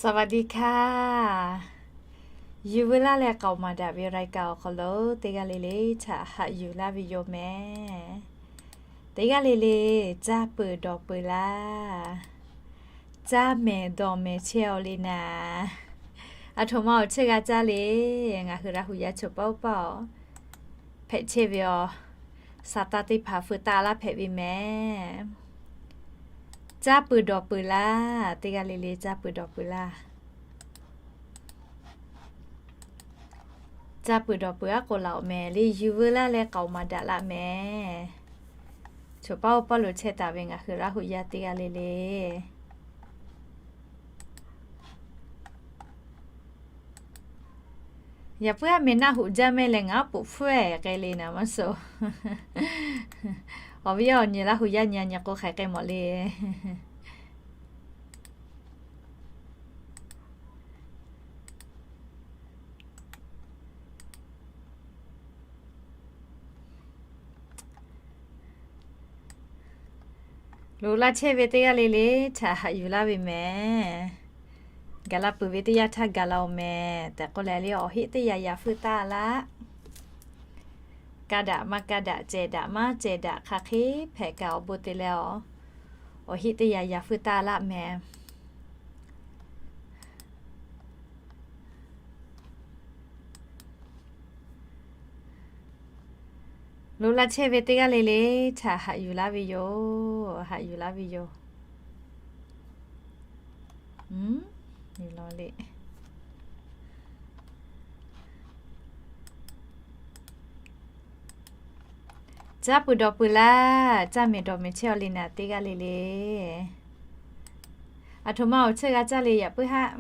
สวัสดีค่ะ Yuˬ veu laˇ leh k'aoˍ maˍ daꞈ ve รายการ awˬ hk'aw lo teˇ g'aˇ le le htaꞈ haꞈ yuˬ laˇ ve yoˬ mehˍ. Teˇ g'aˇ le le caˇ peuˬ dawˬ peuˬ laˇ. Caˇ mehˍ dawˬ mehˍ chehˇ-aw le naˍ. Aˬ htoꞈ ma awˬ cheuˇ g'a caˇ le. Ngaˬ hui Laˇ hu yaˇ choˬ paˇ oˇ paˇ-oˬ, hpehꞈ chehˇ ve awˬ saˍ taˇ teˇ hpaˍ feu taˆ laˇ hpehꞈ ve mehˍ. Caˇ peuˬ dawˬ peuˬ laˇ. Teˇ g'aˇ le le caˇ peuˬ dawˬ peuˬ laˇ. Caˇ peuˬ dawˬ peuˬ aˉ k'o laˬ-oˬ mehˍ le. Yuˬ veu laˇ leh k'aoˍ maˍ daꞈ laˇ mehˍ. Choˬ paˇ oˇ paˇ lo chehˇ taˍ ve ngaˬ hui Laˇ hu yaˇ teˇ g'aˇ le le, yaꞈ puiˉ haˉ meh naˆ hoꞈ jaˇ mehˍ leh ngaˬ aˉ poꞈ hpfuhˇ-ehˍ k'ai le naˍ maˇ suh. Awˬ viˉ awˬ nyi Laˇ hu yaˇ nyi a nyi k'o hk'aˬ hk'e k'ai mawˬ le. Loꞈ la chehˇ ve teˇ g'aˇ le le htaꞈ haꞈ yuˬ laˇ ve mehˍ. Gaˬ la peuˬ ve teˇ yanˇ htaˇ gaˬ la-oˬ mehˍ tehꞈ k'oˆ leh le, awˬ heˆ teˇ yanˇ yaꞈ feuˇ taˆ laˇ. Kaˇ daꞈ maˇ kaˇ daꞈ, cehˬ daꞈ maˇ cehˬ daꞈ, hk'aˬ hk'e hpehꞈ kaꞈ awˬ bon te leh, awˬ heˆ teˇ yanˇ yaꞈ feuˇ taˆ laˇ mehˍ. Loꞈ la chehˇ ve teˇ g'aˇ le le htaꞈ haꞈ yuˬ laˇ ve yoˬ. Haꞈ yuˬ laˇ ve yoˬ. Caˇ peuˬ dawˬ peuˬ laˇ. Caˇ mehˍ dawˬ mehˍ chehˇ-aw le naˍ teˇ g'aˇ le le. Aˬ htoꞈ ma awˬ cheuˇ g'a caˇ le yaꞈ puiˉ haˆ.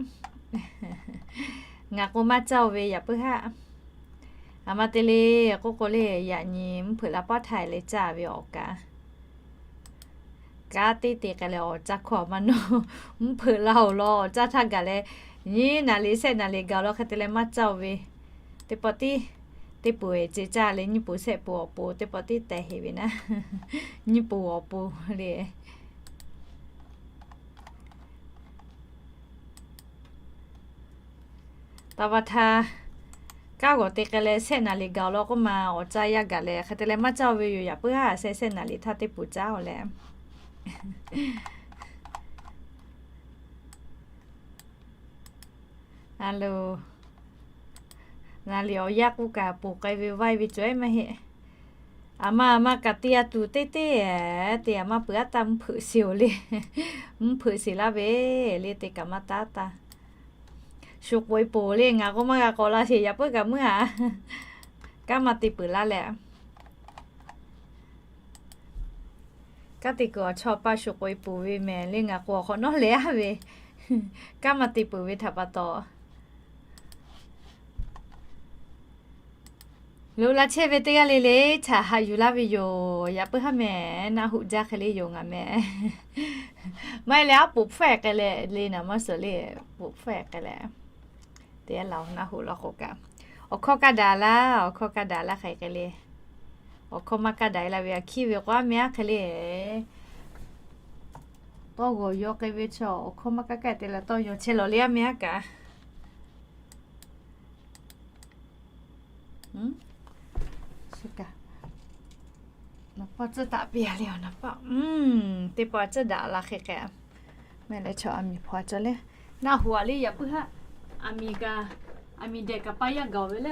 Ngaˬ k'o maˇ caˇ-o ve yaꞈ puiˉ haˆ. Aˬ ma te le k'oˆ k'o le, yaꞈ nyi mvuhˇ hpeuꞈ la paˉ htaˇ leh caˇ ve awˬ kaꞈ kanˉ teˇ te k'ai leh awˬ caˇ hkawˇ a maˇ nawˇ. Mvuhˇ hpeuꞈ la-oˬ law awˬ caˇ htaˇ gaˬ leh, nyiˇ naˍ riˍ shehˆ naˍ riˍ gaˬ law hk'e te leh maˇ caˇ-o ve. Teˇ pawˆ tiˉ teˇ peuˬ-eˬ ce caˇ leh nyiˇ peuˬ shehˆ peuˬ awˬ pon teˇ pawˆ tiˉ tehˬ heˍ ve naˉ. Nyiˇ peuˬ awˬ pon le. Taˇ vaˇ htaˇ, kanˉ g'awˬ te k'ai leh shehˆ naˍ riˍ gaˬ law k'oˆ ma awˬ caˇ yaˇ gaˬ leh hk'e te leh maˇ caˇ-o ve yoˬ. Yaꞈ puiˉ haˆ shehˆ shehˆ naˍ riˍ htaˇ teˇ peuˬ caˇ-oˬ leh. A lo, naˍ riˍ awˬ yaˇ k'oˆ kaꞈ ponˬ k'ai ve vaiˇ ve cawehˉ maˇ heˆ. Aˬ ma aˬ ma kaꞈ te a tuˬ teˇ teˇ te aˬ maˇ peuˬ aˉ taˇ mvuhˇ hpeuꞈ shiˍ-oˬ le. Mvuhˇ hpeuꞈ shiˍ laˇ ve le te kaꞈ maˇ taˇ taˇ. Shu k'oꞈ-e poˬ le ngaˬ k'o maˇ g'a k'awꞈ la sheˍ yaꞈ puiˉ kaꞈ meuˇ a. Kanˉ maˇ te peuˬ laˇ leh, kanˉ te kuiˬ awˬ chawˇ paˇ shu k'oꞈ-e poˬ ve mehˍ le ngaˬ k'o awˬ hk'awꞈ nawˉ leh a ve. Kanˉ maˇ te peuˬ ve htaꞈ pa taw Loꞈ la chehˇ ve teˇ g'aˇ le le htaꞈ haꞈ yuˬ laˇ ve yoˬ. Yaꞈ puiˉ haˉ mehˍ naˆ hoꞈ jaˇ hk'e le yoˬ ngaˬ mehˍ. Maˇ heˆ leh aˉ poꞈ hpfuhˇ-ehˍ k'ai leh le naˍ maˇ suhˍ le. Poꞈ hpfuhˇ-ehˍ k'ai leh, te laˬ naˆ hoꞈ law k'o kaꞈ, awˬ hkawˇ kaˇ daꞈ laˇ, awˬ hkawˇ kaˇ daꞈ laˇ hk'aˬ hk'e le. Awˬ hkawˇ maˇ kaˇ daꞈ-e la ve a hkiˇ ve k'o aˉ mehˍ aˉ hk'e le. Tawˇ g'awˬ yaw k'ai ve chaw awˬ hkawˇ maˇ kaˇ kaˇ te leh tawˇ yaw chehˇ lawˬ le aˉ mehˍ aˉ kaꞈ. Teˇ pawˆ tcuhˇ daꞈ la hk'e hk'e, mehˆ leh chaw aˬ miˍ hpaw cawˬ le. Naˆ hoꞈ a le yaꞈ puiˉ haˉ. Aˬ miˍ kaꞈ, aˬ miˍ dehꞈ kaꞈ pa yaˇ gaˬ-oˬ ve le.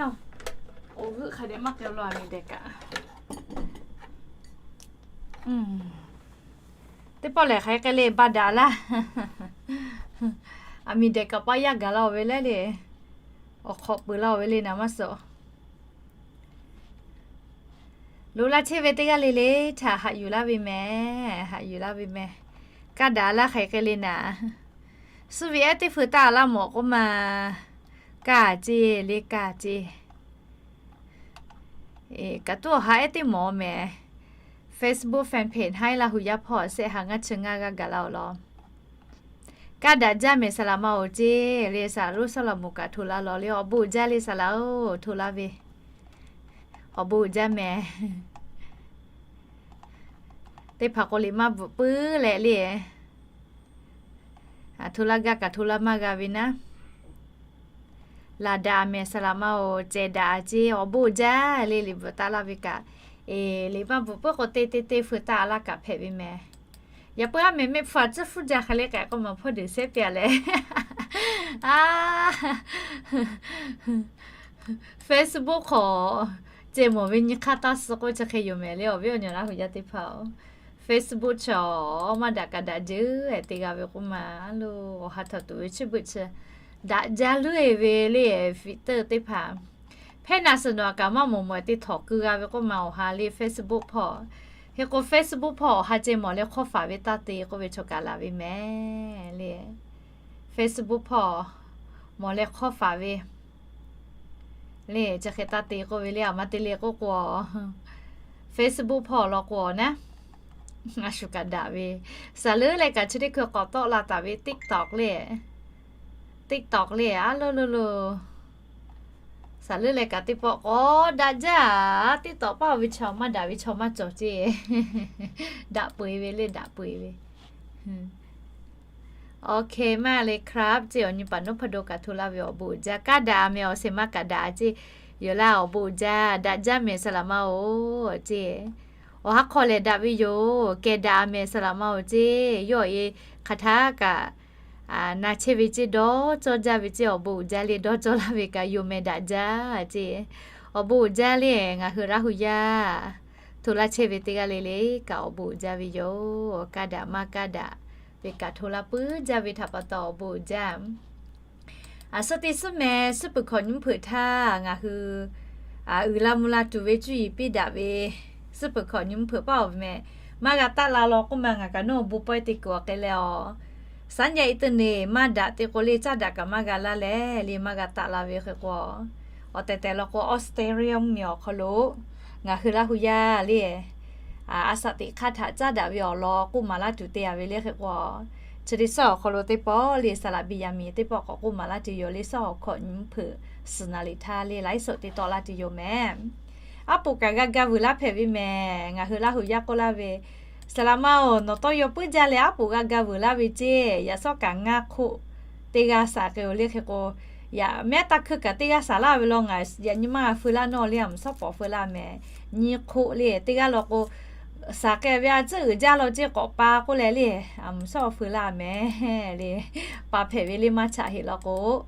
Awˬ g'euˆ hk'a dehꞈ maˇ k'ai law aˬ miˍ dehꞈ kaꞈ. Teˇ pawˆ lehˬ hk'aˬ hk'e le ba daꞈ laˇ. Aˬ miˍ dehꞈ kaꞈ pa yaˇ gaˬ laˇ-oˬ ve le le. Awˬ hk'awꞈ peuˬ laˇ-oˬ ve le naˍ maˇ suhˍ. Loꞈ la chehˇ ve teˇ g'aˇ le le htaꞈ haꞈ yuˬ laˇ ve mehˍ, haꞈ yuˬ laˇ ve mehˍ. Kaˇ daꞈ laˇ hk'aˬ hk'e le naˍ. Suˇ ve ehˉ teˇ feu taˇ laˇ mawˬ k'oˆ ma. Kaˇ ceˇ le kaˇ ceˇ. Kaꞈ tuˉ awˬ ha ehˉ teˇ mawˬ mehˍ. Facebook fan page haˉ laˇ hu yaˇ hpawˇ shehˆ ha ngaˇ chi ngaˇ g'aˇ gaˬ laˇ-oˬ law. Kaˇ daꞈ jaˇ mehˍ saˍ laꞈ ma-oˬ ceˇ le saˍ laꞈ Roˉsaˉlaꞈmonˍ kaꞈ hto laˇ law le awˬ bon jaˇ le saˍ laꞈ-oˬ hto laˇ ve. Awˬ bon jaˇ mehˍ. Teˇ hpaˍ k'o liꞈ maˇ bvuhꞈ puiˉ leh le. Aˬ htoꞈ la gaˇ kaꞈ htoꞈ la maˇ g'a ve naˉ. Laˬ daꞈ mehˍ saˍ laꞈ ma-oˬ, cehˬ daꞈ ceˇ awˬ bon uiˍ jaˇ le. Liꞈ bvuhꞈ taˍ laˇ ve kaꞈ, eˬ, liꞈ maˇ bvuhꞈ puiˉ k'o, teˇ teˇ teˇ feu taˆ laˇ kaꞈ hpehꞈ ve mehˍ. Yaꞈ puiˉ aˉ mehˍ mehˆ hpu a tcuhˉ hpfuhˇ jaˇ hk'e le k'ai k'o, maˬ hpawˇ deuˬ sehˉ piˇ a leh, Facebook hk'aw ceh mawˬ ve nyi hk'aˇ taˇ suh k'oˆ chi hk'e yoˬ mehˍ le. Awˬ viˉ awˬ nyi Laˇ huˍ yaˇ teˇ hpaˍ-oˬ, Facebook chaw maˇ daꞈ kaꞈ daꞈ jeuˬ-e te g'a ve k'oˆ ma lo, awˬ ha htaꞈ tuˬ ve chi beuꞈ chi daꞈ jaˇ leuˉ-e ve le. Filter teˇ hpaˍ hpehˇ naˍ suhˍ nawˬ aꞈ kaꞈ maˇ mawˬ mawˬ te htawnˍ keu g'a ve k'oˆ ma, awˬ ha le Facebook hpawˇ. Hk'e k'o Facebook hpawˇ awˬ ha ceh mawˬ leh hk'awˇ faˍ ve taˇ te k'oˆ ve chaw kaꞈ laˬ ve mehˍ le. Facebook hpawˇ mawˬ leh hk'awˇ faˍ ve le, chi hk'e taˇ te k'oˆ ve le. Aˬ ma te le k'oˆ k'o, Facebook hpawˇ law k'o naˉ, a shu kaꞈ daꞈ ve, saˍ leuˉ leh kaꞈ chi teˇ hkui k'awꞈ tawˆ la taˍ ve TikTok le. TikTok le, a lo lo lo. Saˍ leuˉ leh kaꞈ teˇ pawˆ k'awꞈ daꞈ jaˇ. TikTok paˇ ve chaw maˇ daꞈ ve chaw maˇ cawˬ ceˇ. Daꞈ peu-eˬ ve le, daꞈ peu-eˬ ve. OK maˇ le ครับ ceˇ. Awˬ nyi paˍ nawˉ hpaˇ do kaꞈ hto laˇ ve awˬ bon uiˍ jaˇ. Kaˇ daꞈ a meh awˬ shehˍ maˇ kaꞈ daꞈ a ceˇ. Yoˬ laˇ awˬ bon uiˍ jaˇ. Daꞈ jaˇ mehˍ saˍ laꞈ ma-oˬ ceˇ. Awˬ ha hk'aw lehˬ daꞈ ve yoˬ. Kehˬ daꞈ a mehˍ saˍ laꞈ ma-oˬ ceˇ. Yawˇ awˬ e hk'aˬ htaˇ kaꞈ na chehˇ ve ceˇ, dawˇ cawˇ jaˇ ve ceˇ. Awˬ bon uiˍ jaˇ le, dawˇ cawˇ laˇ ve kaꞈ yoˬ mehˍ daꞈ jaˇ ceˇ. Awˬ bon uiˍ jaˇ le, ngaˬ hui Laˇ huˍ yaˇ hto laˇ chehˇ ve teˇ g'aˇ le le kaꞈ awˬ bon uiˍ jaˇ ve yoˬ. Kaˇ daꞈ maˇ kaˇ daꞈ ve kaꞈ hto laˇ puiˉ jaˇ ve htaꞈ pa taw awˬ bon uiˍ jaˇ. A suhˉ teˇ suhˉ mehˍ, suhˉ peuˬ hkawꞈ nyiˇ mvuhˇ hpeuꞈ htaˇ ngaˬ hui uiˍ la mvuh la tuˬ ve cuˇ yiˍ piˇ daꞈ ve suhˉ peuˬ hkawꞈ nyiˇ mvuhˇ hpeuꞈ paˇ awˬ meh maˇ g'a taˆ la law k'oˆ ma, ngaˬ kaꞈ nawˉ awˬ bon pawehˇ te kuiˬ awˬ hk'e leh awˬ saˉ nyi i teˇ ne maˇ daꞈ te k'o le, caˇ daꞈ kaꞈ maˇ g'a laˇ leh le, maˇ g'a taˆ la ve hk'e k'o, awˬ tehˬ tehˬ law k'o Australia mvuhˇmiˬ awˬ hk'aw lo ngaˬ hui Laˇ huˍ yaˇ le, a shaꞈ teꞈ hk'aˇ htaꞈ caˇ daꞈ ve awˬ lawn k'oˆ maˍ laˇ tuˬ te a ve le hk'e k'o, chi teˇ suhˉ awˬ hk'aw lo teˇ pawˆ le saˍ laꞈ biˇ yaˇ miˇ teˇ pawˆ k'awꞈ k'oˆ maˍ laˇ tuˬ yoˬ le. Suhˉ awˬ hkawꞈ nyiˇ mvuhˇ hpeuꞈ suhˍ naˍ liꞈ htaˇ le laiˉ suhˍ te tawˆ laˇ tuˬ yoˬ mehˍ. Aˉ poꞈ kaꞈ g'a ga vuiˬ laˇ hpehꞈ ve mehˍ. Ngaˬ hui Laˇ huˍ yaˇ k'oˆ laˇ ve, saˍ laꞈ ma-oˬ, nawˬ tawˇ yaw puiˉ jaˇ leh aˉ poꞈ g'a ga vuiˬ laˇ ve ceˇ. Yaꞈ shawˉ kaꞈ ngaˇ hk'oˆ teˇ g'aˇ shaˍ k'ai-oˬ le hk'e k'o, yaꞈ mehˉ taˇ hkuiˇ kaꞈ teˇ g'aˇ shaˍ laˇ ve law, ngaˬ yaꞈ nyi maˇ g'a feu laˇ nawˇ le, a mvuhˬ shawˉ pawˍ feu laˇ mehˍ. Nyiˇ hk'oˆ le teˇ g'aˇ law k'o, shaˍ k'ai ve a tcuhˉ uiˍ jaˇ law ceˇ k'awꞈ pa k'oˆ leh le, a mvuhˬ shawˉ feu laˇ mehˍ le. Pa hpehꞈ ve le maˇ chaꞈ heˆ law k'o,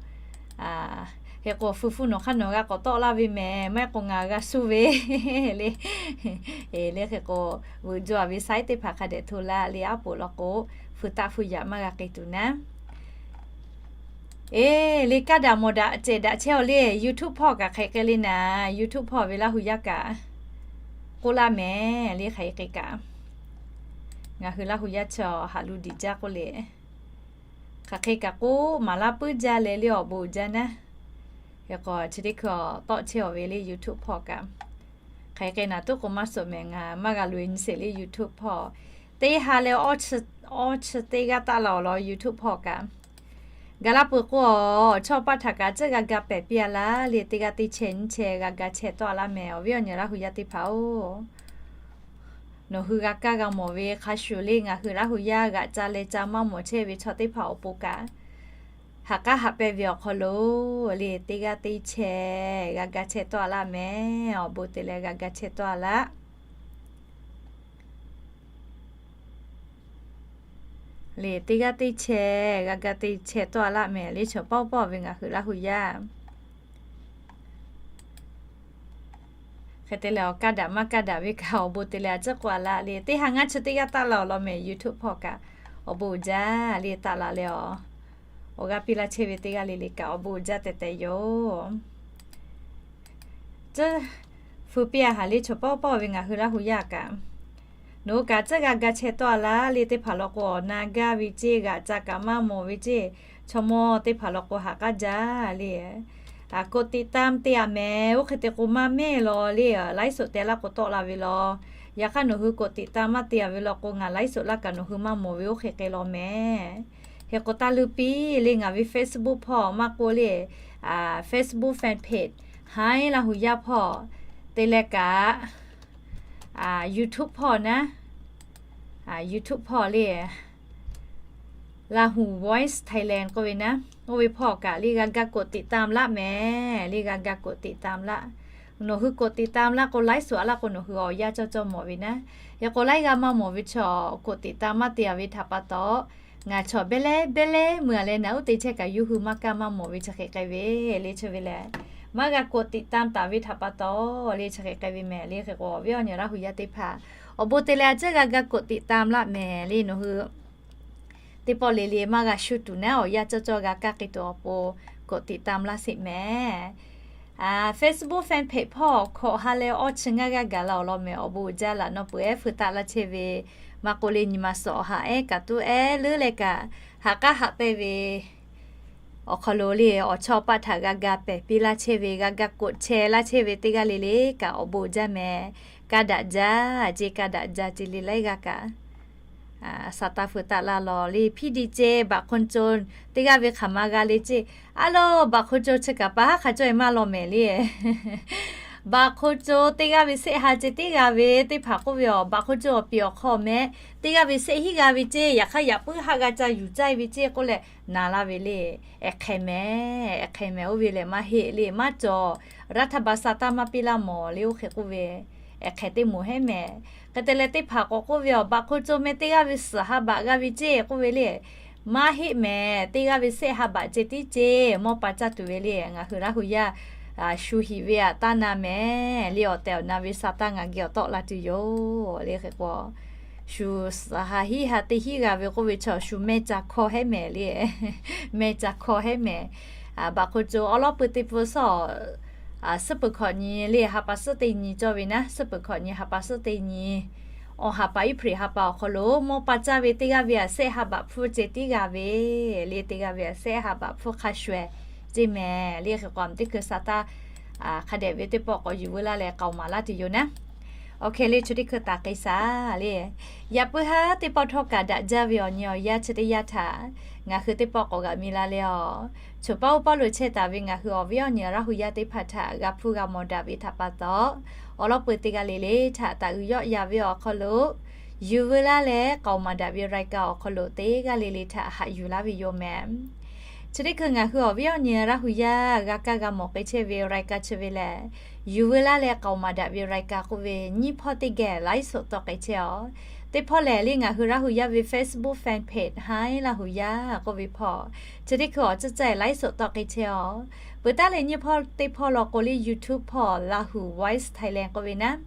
hk'e k'o feu hpuˇ nawˬ hk'aˇ nawˬ g'a k'awꞈ tawˆ laˇ ve mehˍ. Maˇ heˆ k'o ngaˬ g'a suh ve le. Le hk'e k'o, veuꞈ jaw a ve saiˉ teˇ hpaˍ hk'a dehꞈ hto laˇ le. Aˉ poꞈ law k'o, feu taˆ feu yaꞈ maˇ g'a k'ai tuˬ naˉ. Eˬ, le kaˇ daꞈ mawˬ daꞈ cehˬ daꞈ chehˇ-oˬ le. YouTube hpawˇ kaꞈ hk'aˬ hk'e k'ai le naˍ, YouTube hpawˇ ve Laˇ huˍ yaˇ kaꞈ k'oˆ laˇ mehˍ le. Hk'aˬ hk'e kaꞈ ngaˬ hui Laˇ huˍ yaˇ chaw haꞈ lu diꞈ jaˇ k'oˆ le. Hk'aˬ hk'e kaꞈ k'oˆ maˍ laˇ puiˉ jaˇ leh le awˬ bon uiˍ jaˇ naˉ. Hk'e k'o chi teˇ hkui tawˆ chehˇ-oˬ ve le YouTube hpawˇ kaꞈ. Hk'aˬ hk'e naˍ tuˉ k'o maˇ suhˍ mehˍ, ngaˬ maˇ g'a loꞈ-e nyi sheˍ le YouTube hpawˇ. Teˇ ha leh awˇ chi teˇ g'aˇ taˆ la awˬ lawn YouTube hpawˇ kaꞈ. Gaˬ laˇ peuˬ k'o, chaw paˇ htaꞈ kaꞈ tcuhˉ g'a ga pehˬ piˇ a laˇ le. Teˇ g'aˇ teˇ chehˇ nyiˇ chehˇ g'a ga chehˇ tawˆ a laˇ mehˍ. Awˬ viˉ awˬ nyi Laˇ huˍ yaˇ teˇ hpaˍ-oˬ, nawˬ hui g'a kaˇ g'a mawˬ ve hk'a shuˍ le, ngaˬ hui Laˇ huˍ yaˇ g'aꞈ ca leh ca maˇ mawˬ chehˇ ve chaw teˇ hpaˍ awˬ pon kaꞈ, ha k'aˉ haꞈ pehnˇ ve awˬ hk'aw lo le teˇ g'aˇ teˇ chehˇ g'a ga chehˇ tawˆ a laˇ mehˍ. Awˬ bon te leh g'a ga chehˇ tawˆ a laˇ le. Teˇ g'aˇ teˇ chehˇ g'a ga teˇ chehˇ tawˆ a laˇ mehˍ le. Chaw pawˆ pawˆ ve ngaˬ hui Laˇ huˍ yaˇ hk'e te leh awˬ kaˇ daꞈ maˇ kaˇ daꞈ ve kaꞈ awˬ bon te leh a tcuhˉ k'oˆ a laˇ le. Teˇ ha ngaˇ chi teˇ g'aˇ taˆ la awˬ lawn mehˍ YouTube hpawˇ kaꞈ awˬ bon uiˍ jaˇ le. Taˆ la leh awˬ awˬ g'aˇ piˇ laˇ chehˇ ve teˇ g'aˇ le le kaꞈ awˬ bon uiˍ jaˇ tehꞈ tehꞈ yoˬ. Tcuhˉ feu piˇ a haˍ le chaw pawˆ pawˆ ve ngaˬ hui Laˇ huˍ yaˇ kaꞈ, nawˬ hui kaꞈ tcuhˉ g'a ga chehˇ tawˆ a laˇ le. Teˇ hpaˍ law k'o awˬ na gaˇ ve ceˇ, g'aꞈ ca kaꞈ maˇ mawˬ ve ceˇ, chaw mawˇ teˇ hpaˍ law k'o ha k'aˉ jaˇ le. กดติดตาม te a mehˍ. Oˇ hk'e te k'o maˇ mehˇ law le, laiˉ suhˍ te laˇ k'o tawˆ la ve law. Yaꞈ hk'aˇ nawˬ hui กดติดตาม maˇ te a ve law k'o ngaˬ laiˉ suhˍ laˇ kaꞈ nawˬ hui maˇ mawˬ ve oˇ hk'e k'ai law mehˍ. Hk'e k'o taˇ luˇ piˇ le ngaˬ ve Facebook hpawˇ maˇ k'oˆ le, Facebook fan page Haiˉ Laˇ huˍ yaˇ hpawˇ te leh kaꞈ, YouTube hpawˇ naˉ, YouTube hpawˇ le Lahu Voice Thailand k'oˆ ve naˉ, oˇ ve hpawˇ kaꞈ le g'a ga กดติดตาม laˇ mehˍ. Le g'a ga กดติดตาม laˇ. Nawˬ hui กดติดตาม laˇ k'o, ไลฟ์สด a laˇ k'o, nawˬ hui awˬ yanˇ cawˇ cawˇ mawˬ ve naˉ. Yaꞈ k'o laiˉ g'aˇ maˇ mawˬ ve chaw กดติดตาม maˇ te a ve htaꞈ pa taw, ngaˬ chaw beh leh beh leh meuˇ a leh naꞈ uˉ te chehˇ kaꞈ yawˇ hui maˇ kaˇ maˇ mawˬ ve chi hk'e k'ai ve le. Chi ve lehˬ, maˇ g'a กดติดตาม taˍ ve htaꞈ pa taw le chi hk'e k'ai ve mehˍ le. Hk'e k'o awˬ viˉ awˬ nyi Laˇ hu yaˇ teˇ hpaˍ awˬ bon te leh a ciˉ g'a ga กดติดตาม laˇ mehˍ le. Nawˬ hui teˇ pawˆ le le maˇ g'a shu tuˬ naˉ, awˬ yanˇ cawˇ cawˇ g'a kaˇ k'ai tuˬ awˬ pon กดติดตาม laˇ sheˍ mehˍ. Facebook fan page hpawˇ hkawꞈ ha leh awˇ chi ngaˇ g'aˇ gaˬ la awˬ lawn mehˍ. Awˬ bon jaˇ laꞈ naw peuˬ ehˉ feu taˆ laˇ chehˇ ve, maˇ k'oˆ le nyi ma suhˍ awˬ ha ehˉ kaꞈ tuˉ ehˉ leuˉ leh kaꞈ, haꞈ k'aˉ haꞈ pehnˇ ve awˬ hk'aw lo le awˬ chawˇ paˆ htaꞈ g'a ga pehˬ piˇ laˇ chehˇ ve, g'a ga กดแชร์ laˇ chehˇ ve teˇ g'aˇ le le kaꞈ awˬ bon jaˇ mehˍ. Kaˇ daꞈ jaˇ ce, kaˇ daꞈ jaˇ ce le laiˉ g'aˇ kaꞈ sa taˇ feu taˆ laˇ lawˬ le. Hpiˇ diˇ ce, baꞈ hk'oˆ co teˇ g'aˇ ve hk'aˬ ma g'a le ce. A lo, baꞈ hk'oˆ co chi kaꞈ pa haˉ hk'a cawˇ e maˇ law mehˍ le. Baꞈ hk'oˆ co teˇ g'aˇ ve shehˆ ha ce teˇ g'aˇ ve teˇ hpaˍ k'oˆ ve awˬ, baꞈ hk'oˆ co awˬ piˍ awˬ hk'aw mehˍ teˇ g'aˇ ve shehˆ hiˉ g'a ve ce, yaꞈ hk'aˇ yaꞈ puiˉ haˆ g'a ca yuˬ caˇ ve ce k'oˆ leh na laˇ ve le. Ehˍ hk'e mehˍ, ehˍ hk'e mehˍ oˇ ve lehˬ maˇ heˆ le, maˇ cawˬ. Raˇ htaˇ ba sa taˇ maˇ piˇ laˇ mawˬ le, oˇ hk'e k'oˆ ve, ehˍ hk'e teˇ moˍ heˉ mehˍ. Hk'e te leh teˇ hpaˍ k'awꞈ k'oˆ ve awˬ, baꞈ hk'oˆ co meh teˇ g'aˇ ve suhˍ ha baꞈ g'a ve ce k'oˆ ve le. Maˇ heˆ mehˍ, teˇ g'aˇ ve shehˆ ha baꞈ ce tiˉ ce, mawˇ pa caˇ tuˬ ve le. Ngaˬ hui Laˇ hu yaˇ shu hiꞈ ve aꞈ taˇ na mehˍ le. Awˬ tehˬ awˬ na ve sa taˇ ngaˬ geh awˬ tawˆ la tuˬ yoˬ le. Hk'e k'o shu suhˍ ha hiˉ ha teˇ hiˉ g'a ve k'oˆ ve chaw shu mehˇ ca hkawˇ heˉ mehˍ le. Mehˇ ca hkawˇ heˉ mehˍ. Baꞈ hk'oˆ co awˉ lawˉ pui teˇ pfuhˇ suhˉ, suhˉ peuˬ hkawꞈ nyi le ha pa suhˉ teˇ nyi cawˇ ve naˉ, suhˉ peuˬ hkawꞈ nyi ha pa suhˉ teˇ nyi, awˬ ha pa April ha pa awˬ hk'aw lo mawˇ pa caˇ ve teˇ g'aˇ ve aꞈ shehˆ ha baꞈ hpfuhˇ ce tiˉ g'a ve le. Teˇ g'aˇ ve aꞈ shehˆ ha baꞈ hpfuhˇ hk'a shuˍ eh ce mehˍ le. Hk'e k'o a teˇ hkui sa taˇ hk'a dehꞈ ve teˇ pawˆ k'awꞈ yuˬ veu laˇ leh k'aoˍ maˍ laˇ tuˬ yoˬ naˉ. Awˬ hk'e le chi teˇ hkui taˍ k'ai shaˍ le. Yaꞈ puiˉ haˉ teˇ pawˆ htawˇ kaꞈ daꞈ jaˇ ve awˬ nyi awˬ yaˇ chi teˇ yanˇ htaꞈ ngaˬ hui teˇ pawˆ k'awꞈ g'aꞈ mi la leh a, choˬ paˉ oˇ paˉ lo chehˇ taˍ ve ngaˬ hui awˬ viˉ awˬ nyi Laˇ hu yaˇ teˇ hpaˍ htaꞈ g'a hpuˇ g'a mawˬ daꞈ ve htaꞈ pa taw, awˬ lawˉ pui teˇ g'aˇ le le htaꞈ taꞈ uiˍ yawˆ yan ve awˬ hk'aw lo yuˬ veu laˇ leh k'aoˍ maˍ daꞈ ve รายการ awˬ hk'aw lo teˇ g'aˇ le le htaꞈ haꞈ yuˬ laˇ ve yoˬ mehˍ. Chi teˇ hkui ngaˬ hui awˬ viˉ awˬ nyi Laˇ hu yaˇ g'a kaˇ g'a mawˬ k'ai chehˇ ve รายการ chi ve lehˬ, yuˬ veu laˇ leh k'aoˍ maˍ daꞈ ve รายการ k'oˆ ve nyiˇ hpawˇ teˇ geh ไลฟ์สด tawˆ k'ai chehˇ a. Teˇ hpawˇ lehˬ le ngaˬ hui Laˇ hu yaˇ ve Facebook fan page Haiˉ Laˇ hu yaˇ k'oˆ ve hpawˇ, chi teˇ hkui awˬ ceuˬ ceuˬ ไลฟ์สด tawˆ k'ai chehˇ a. Peuˬ taˉ leh nyiˇ hpawˇ teˇ hpawˇ law k'o le YouTube hpawˇ Lahu Voice Thailand k'oˆ ve naˉ,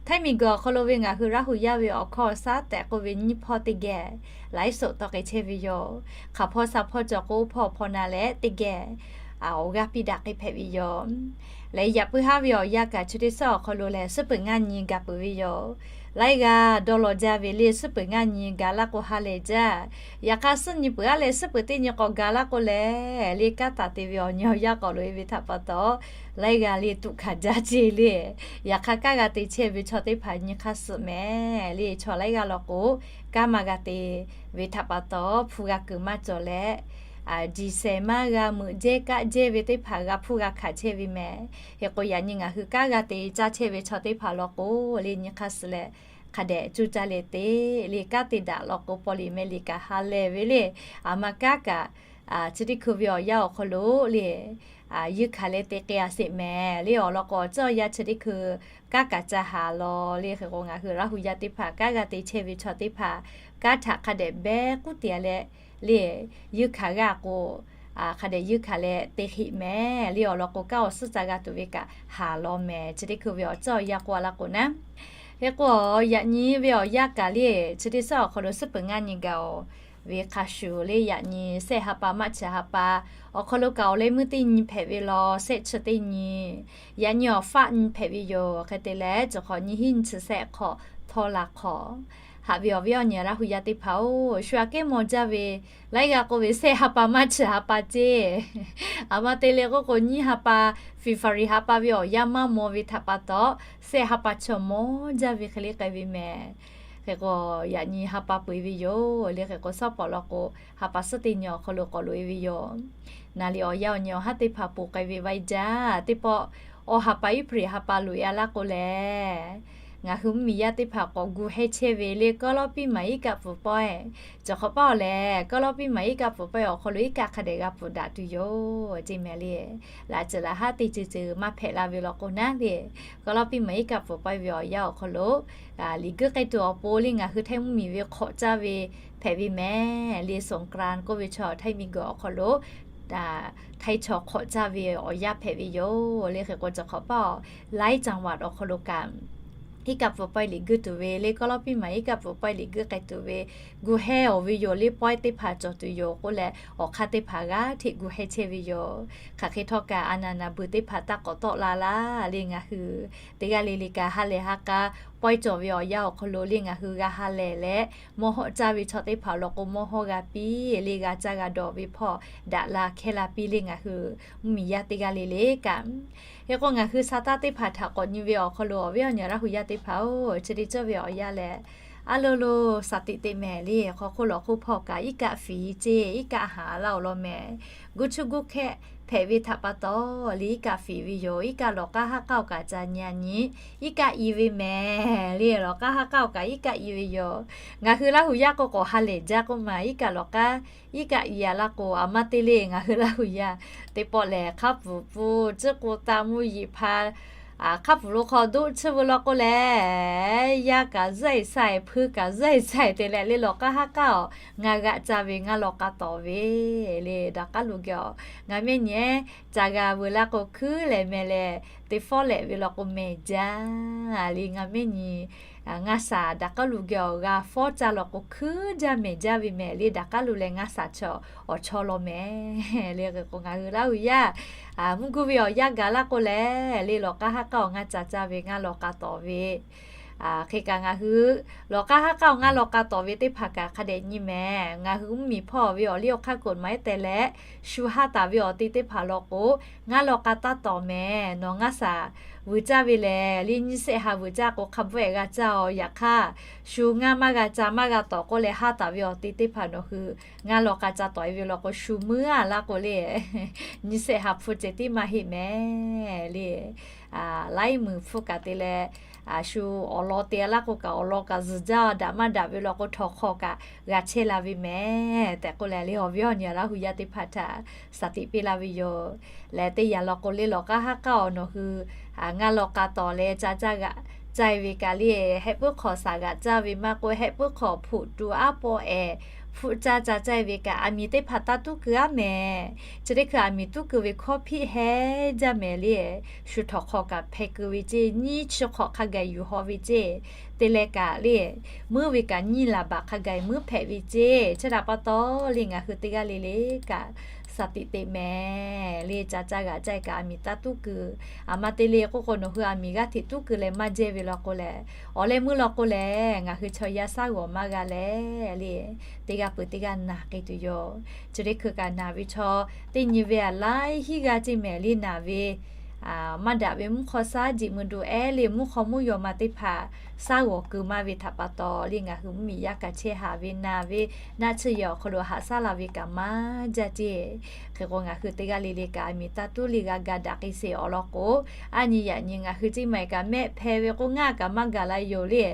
Htaiˇ miˬguiˬ awˬ hk'aw lo ve ngaˬ hui Laˇ hu yaˇ ve awˬ hkawˇ shaˉ tehꞈ k'oˆ ve nyiˇ hpawˇ teˇ geh ไลฟ์สด tawˆ k'ai chehˇ ve yoˬ. Hk'aˬ hpawˇ sha hpawˇ cawˬ k'o hpawˇ hpawˇ na leh teˇ geh awˬ g'aˇ piˇ daꞈ k'ai hpehꞈ ve yoˬ. Leh yaꞈ puiˉ haˉ ve awˬ yanˇ kaꞈ chi teˇ suhˉ awˬ hk'aw lo lehˬ suhˉ peuˬ ngaˇ nyi gaˬ peuˬ ve yoˬ. Laiˉ g'aˇ dawˇ law jaˇ ve le, suhˉ peuˬ ngaˇ nyi gaˬ laˇ k'o ha lehˬ jaˇ. Yaꞈ hk'aˇ suhˉ nyi peuˬ aˉ leh suhˉ peuˬ teˇ nyi k'awꞈ gaˬ laˇ k'o lehˬ le, kanˉ taˍ te ve awˬ nyi awˬ yanˇ k'awꞈ loꞈ e ve htaꞈ pa taw, laiˉ g'aˇ le tuꞈ hkanˍ jaˇ ce le. Yaꞈ hk'aˇ kanˉ g'a te chehˇ ve chaw teˇ hpaˍ nyi hk'aˇ suh mehˍ le. Chaw laiˉ g'aˇ law k'o kanˉ maˇ g'a te ve htaꞈ pa taw hpu g'a kuiˬ maˇ cawˬ leh, jiˬ shehˍ maˇ g'a meuꞈ jehˇ kaˆ jehˇ ve teˇ hpaˍ g'a hpuˇ g'a hkanˍ chehˇ ve mehˍ. Hk'e k'o yaꞈ nyi ngaˬ hui kanˉ g'a te caˇ chehˇ ve chaw teˇ hpaˍ law k'o le nyi hk'aˇ suh leh hk'a dehꞈ cuˇ caˇ leh te le. Kanˉ te daꞈ law k'o paw liꞈ meh liꞈ kaꞈ ha lehˬ ve le. Aˬ ma kanˉ kaꞈ chi teˇ hkui ve awˬ yanˇ awˬ hk'aw lo le, yeunˇ hkanˍ leh te k'ai a sheˍ mehˍ le. Awˬ lawn k'o awˬ ceuˬ awˬ yanˇ chi teˇ hkui kanˉ kaꞈ ca haˍ law le. Hk'e k'o ngaˬ hui Laˇ hu yaˇ teˇ hpaˍ kanˉ g'a te chehˇ ve chaw teˇ hpaˍ kanˉ htaꞈ hk'a dehꞈ behˇ k'uˉ te a leh le, yeunˇ hkanˍ g'aˇ k'o hk'a dehꞈ yeunˇ hkanˍ leh te heˆ mehˍ le. Awˬ lawn k'o kanˉ awˬ suhˉ ca g'a tuˬ ve kaꞈ haˍ law mehˍ. Chi teˇ hkui ve awˬ ceuˬ awˬ yanˇ k'oˆ a laˇ k'o naˉ, hk'e k'o yaꞈ nyi ve awˬ yanˇ kaꞈ le chi teˇ suhˉ awˬ hk'aw lo suhˉ peuˬ ngaˇ nyi gaˬ oˬ ve hk'a shuˍ le, yaꞈ nyi shehˆ ha pa maˇ chi ha pa awˬ hk'aw lo kaꞈ awˬ leh meuˇ teˇ nyi hpehꞈ ve law, shehˆ chi teˇ nyi, yaꞈ nyi awˬ faˆ nyi hpehꞈ ve yoˬ. Hk'e te leh cawˬ hk'awꞈ nyi hiˉ nyi chi shehˆ hk'awꞈ htawˇ la hk'awꞈ. Haꞈ ve awˬ viˉ awˬ nyi Laˇ hu yaˇ teˇ hpaˍ oˬ, shu aꞈ kehˉ maw jaˇ ve laiˉ g'aˇ k'oˆ ve shehˆ ha pa maˇ chi ha pa ce. Aˬ ma te leh k'oˆ k'o nyiˇ ha pa, February ha pa ve awˬ yanˇ maˇ maw ve htaꞈ pa taw, shehˆ ha pa chaw maw jaˇ ve hk'e le k'ai ve mehˍ. Hk'e k'o yaꞈ nyi ha pa peu eˬ ve yoˬ le. Hk'e k'o shawˉ pawˍ law k'o ha pa suhˉ teˇ nyi awˬ hk'aw lo k'awꞈ loꞈ e ve yoˬ. Naˍ liꞈ awˬ yanˇ awˬ nyi awˬ haˉ teˇ hpaˍ ponˬ k'ai ve vaˇ iˉ jaˇ teˇ pawˆ, awˬ ha pa April ha pa loꞈ e a laˇ k'o lehˬ, Ngaˬ hui mvuhˇmiˬ yaˇ teˇ hpaˍ k'awꞈ gu hehˇ chehˇ ve le ကီၢ်လီပီမး iˉ kaˆ pfuhˍ pawehˇ. Cawˬ hk'awꞈ paˇ awˬ lehˬ, ကီၢ်လီပီမး iˉ kaˆ pfuhˍ pawehˇ awˬ hk'aw lo iˉ kaˆ hk'a dehꞈ g'a pfuhˍ daꞈ tuˬ yoˬ ceˇ mehˍ le. Laꞈ ceuˬ laꞈ haˉ teˇ ceuˬ ceuˬ maˇ hpehꞈ la ve law k'o naˉ le, กอลปีใหม่ iˉ kaˆ pfuhˍ pawehˇ ve awˬ yanˇ awˬ hk'aw lo liꞈ guiˇ k'ai tuˬ awˬ pon le ngaˬ hui htaiˇ mvuhˇmiˬ ve hk'awꞈ caˇ ve hpehꞈ ve mehˍ le. สงกรานต์ k'oˆ ve chaw htaiˇ miˬguiˬ awˬ hk'aw lo htaiˇ chaw hk'awꞈ caˇ ve awˬ yanˇ hpehꞈ ve yoˬ le. Hk'e k'o cawˬ hk'awꞈ paˇ awˬ หลายจังหวัด awˬ hk'aw lo kaꞈ iˉ kaˆ pfuhˍ pawehˇ liꞈ guiˇ tuˬ ve le กอลปีใหม่ iˉ kaˆ pfuhˍ pawehˇ liꞈ guiˇ k'ai tuˬ ve gu hehˇ awˬ ve yoˬ le. Pawehˇ teˇ hpaˍ cawˬ tuˬ yoˬ k'oˆ leh, awˬ hk'aˇ teˇ hpaˍ g'aˇ hteꞈ gu hehˇ chehˇ ve yoˬ. Hk'aˬ hk'e htawˇ kaꞈ, a naˍ naˍ beuˬ teˇ hpaˍ taˇ k'awꞈ tawˆ la laˇ le. Ngaˬ hui teˇ g'aˇ le le kaꞈ ha lehˬ ha k'a pawehˇ cawˬ ve awˬ yanˇ awˬ hk'aw lo le ngaˬ hui g'a ha lehˬ leh, mawˇ hawˆ caˇ ve chaw teˇ hpaˍ law k'o mawˇ hawˇ g'a piˇ le, g'a caˇ g'a dawˬ ve hpawˇ daꞈ la hkehˇ la piˇ le ngaˬ hui mvuhˇmiˬ yaˇ teˇ g'aˇ le le kaꞈ. Hk'e k'o ngaˬ hui sa taˇ teˇ hpaˍ htaꞈ k'awꞈ nyi ve awˬ hk'aw lo awˬ viˉ awˬ nyi Laˇ hu yaˇ teˇ hpaˍ-oˬ, chi te cawˇ ve awˬ yanˇ lehˬ, a lo lo สติ teꞈ mehˍ le. Hk'aw hk'oˆ lawˬ hk'oˆ hpawˇ kaꞈ iˉ kaˆ fiˍ ceˇ, iˉ kaˆ haˍ laˇ awˬ lawn mehˍ. Guˇ chuˇ guˇ hkehˇ hpehꞈ ve htaꞈ pa taw le iˉ kaˆ fiˍ ve yoˬ. Iˉ kaˆ lawˬ k'aˇ haˉ k'aˇ awˬ kaꞈ ca nyi a nyi iˉ kaˆ i ve mehˍ le. Lawˬ k'aˇ haˉ k'aˇ awˬ kaꞈ iˉ kaˆ i ve yoˬ. Ngaˬ hui Laˇ hu yaˇ k'o k'awꞈ ha lehˬ jaˇ k'oˆ ma, iˉ kaˆ lawˬ k'aˇ iˉ kaˆ i a laˇ k'o, a ma te le ngaˬ hui Laˇ hu yaˇ teˇ pawˆ lehˬ hk'a pfuhˍ pfuhˍ ciˉ k'o taˇ mvuhˇ yeˬ hpaˇ hk'a pfuhˍ lo hk'aw doˆ tsuhˇ ve law k'o lehˬ, yaˇ kaꞈ zuhˆ-e sha-e, hpui kaꞈ zuhˆ-e sha-e te leh le lawˬ k'aˇ haˉ k'aˇ awˬ ngaˬ g'aꞈ ca ve ngaˇ law k'a tawˍ ve le. Daꞈ k'aˉ lo geh awˬ ngaˬ mehˆ nyi-ehˉ ca g'a veu laˇ k'o hkuiˉ leh mehˍ leh, te fawˉ lehꞈ ve law k'o mehˍ jaˇ le. Ngaˬ mehˆ nyi ngaˇ shaˍ daꞈ k'aˉ lo geh awˬ g'a fawˉ caˇ law k'o hkuiˉ jaˇ mehˍ jaˇ ve mehˍ le. Daꞈ k'aˉ lo leh ngaˇ shaˍ chaw awˬ chawˇ law mehˍ le. Hk'e k'o ngaˬ hui Laˇ hu yaˇ mvuhˇ guˇ ve awˬ yanˇ gaˬ laˇ k'o lehˬ, le lawˬ k'aˇ haˉ k'aˇ awˬ ngaˇ ca caˇ ve ngaˇ law k'a tawˍ ve Hk'e kaꞈ ngaˬ hui lawˬ k'aˇ haˉ k'aˇ awˬ ngaˇ law k'a tawˍ ve teˇ hpaˍ kaꞈ hk'a dehꞈ nyi mehˍ. Ngaˬ hui mvuhˇmiˬ hpawˇ ve awˬ liˇ awˬ hk'aˇ กฎหมาย te leh, shu ha taˍ ve awˬ te teˇ hpaˍ law k'o, ngaˇ law k'a taˇ tawˍ mehˍ. Nawˬ ngaˇ shaˍ vuiˬ caˇ ve lehˬ, le nyiˇ shehˆ ha vuiˬ caˇ k'o hk'a bvuhˆ-ehˍ g'a caˇ-oˬ. Yaꞈ hk'aˇ, shu ngaˇ maˇ g'a ca maˇ g'a tawˍ k'oˆ leh ha taˍ ve awˬ te teˇ hpaˍ nawˬ hui ngaˇ law k'a ca tawˍ-e ve law k'o, shu muiˉ-a laˇ k'o le, nyiˇ shehˆ ha hpfuhˇ ceh tiˉ maˇ heˆ mehˍ le. Laiˉ muiˬ hpfuhˇ kaꞈ te leh, shu awˬ lawn te-a laˇ k'o kaꞈ, awˬ lawn kaꞈ zuhˬ jaˇ daꞈ maˇ daꞈ ve law k'o, htawnˍ hk'aw kaꞈ g'a chehˇ la ve mehˍ tehꞈ k'oˆ leh, le awˬ viˉ awˬ nyi Laˇ hu yaˇ teˇ hpaˍ htaꞈ สติ piˇ laˇ ve yoˬ. Lehˬ teˇ yanˇ law k'o le lawˬ k'aˇ haˉ k'aˇ awˬ nawˬ hui ngaˇ law k'a tawˍ leh ca caˇ g'aꞈ caˇ ve kaꞈ le, hehˆ puiˉ hk'awꞈ shaˍ g'aꞈ caˇ ve maˇ k'o, hehˆ puiˉ hk'awꞈ hpuꞈ tu aˉ pawˆ-ehˍ hpfuhˆ caˇ ca caˇ ve kaꞈ, aˬ miˍ teˇ hpaˍ taˇ tuˉ keu-a mehˍ. Chi teˇ hkui aˬ miˍ tuˉ keu ve hkawˇ hpiˆ hehnˇ jaˇ mehˍ le. Shu htawnˍ hk'aw kaꞈ hpeh keu ve ceˇ, nyiˇ chi hk'awꞈ hk'a gaˬ yuˬ haw ve ceˇ. Te leh kaꞈ le, muiˉ ve kaꞈ nyiˇ laˬ baˬ hk'a gaˬ muiˉ hpehꞈ ve ceˇ. Chi htaꞈ pa taw le ngaˬ hui teˇ g'aˇ le le kaꞈ สติ teꞈ mehˍ le. Ca caˇ g'aꞈ caˇ kaꞈ aˬ miˍ taˇ tuˉ keu. Aˬ ma te le k'oˆ k'o, nawˬ hui aˬ miˍ g'aˇ hteꞈ tuˉ keu leh maˇ jehˇ ve law k'o lehˬ, awˬ leh meuˇ law k'o lehˬ, ngaˬ hui chaw yaˇ shaˉ g'awˬ maˇ g'a leh le, teˇ g'aˇ peuˬ teˇ g'aˇ naˬ k'ai tuˬ yoˬ. Chi teˇ hkui kaꞈ naˬ ve chaw teˇ nyi ve aˬ laiˉ hinˉ g'aˇ ceˇ mehˍ le. Naˬ ve maˇ daꞈ ve mvuhˇ hk'aw shaˉ jiꞈ mui do ehˉ le, mvuhˇ hk'aw mvuhˇ yaw ma teˇ hpaˍ shaˉ g'awˬ keu maˇ ve htaꞈ pa taw le, ngaˬ hui mvuhˇmiˬ yaˇ kaꞈ chehˇ haˍ ve naˬ ve naˆ tsuhˇ yehˬ awˬ hk'aw lo haꞈ shaˉ la ve kaꞈ maˇ jaˇ ceˇ. Hk'e k'o ngaˬ hui teˇ g'aˇ le le kaꞈ aˬ miˍ taˇ tuˉ le g'a ga daꞈ k'ai sheˍ awˬ lawn k'o, a nyi yaꞈ nyi ngaˬ hui ceˇ maˬ kaꞈ mehˆ hpehˇ ve k'o ngaˇ kaꞈ maˇ gaˬ la yoˬ le.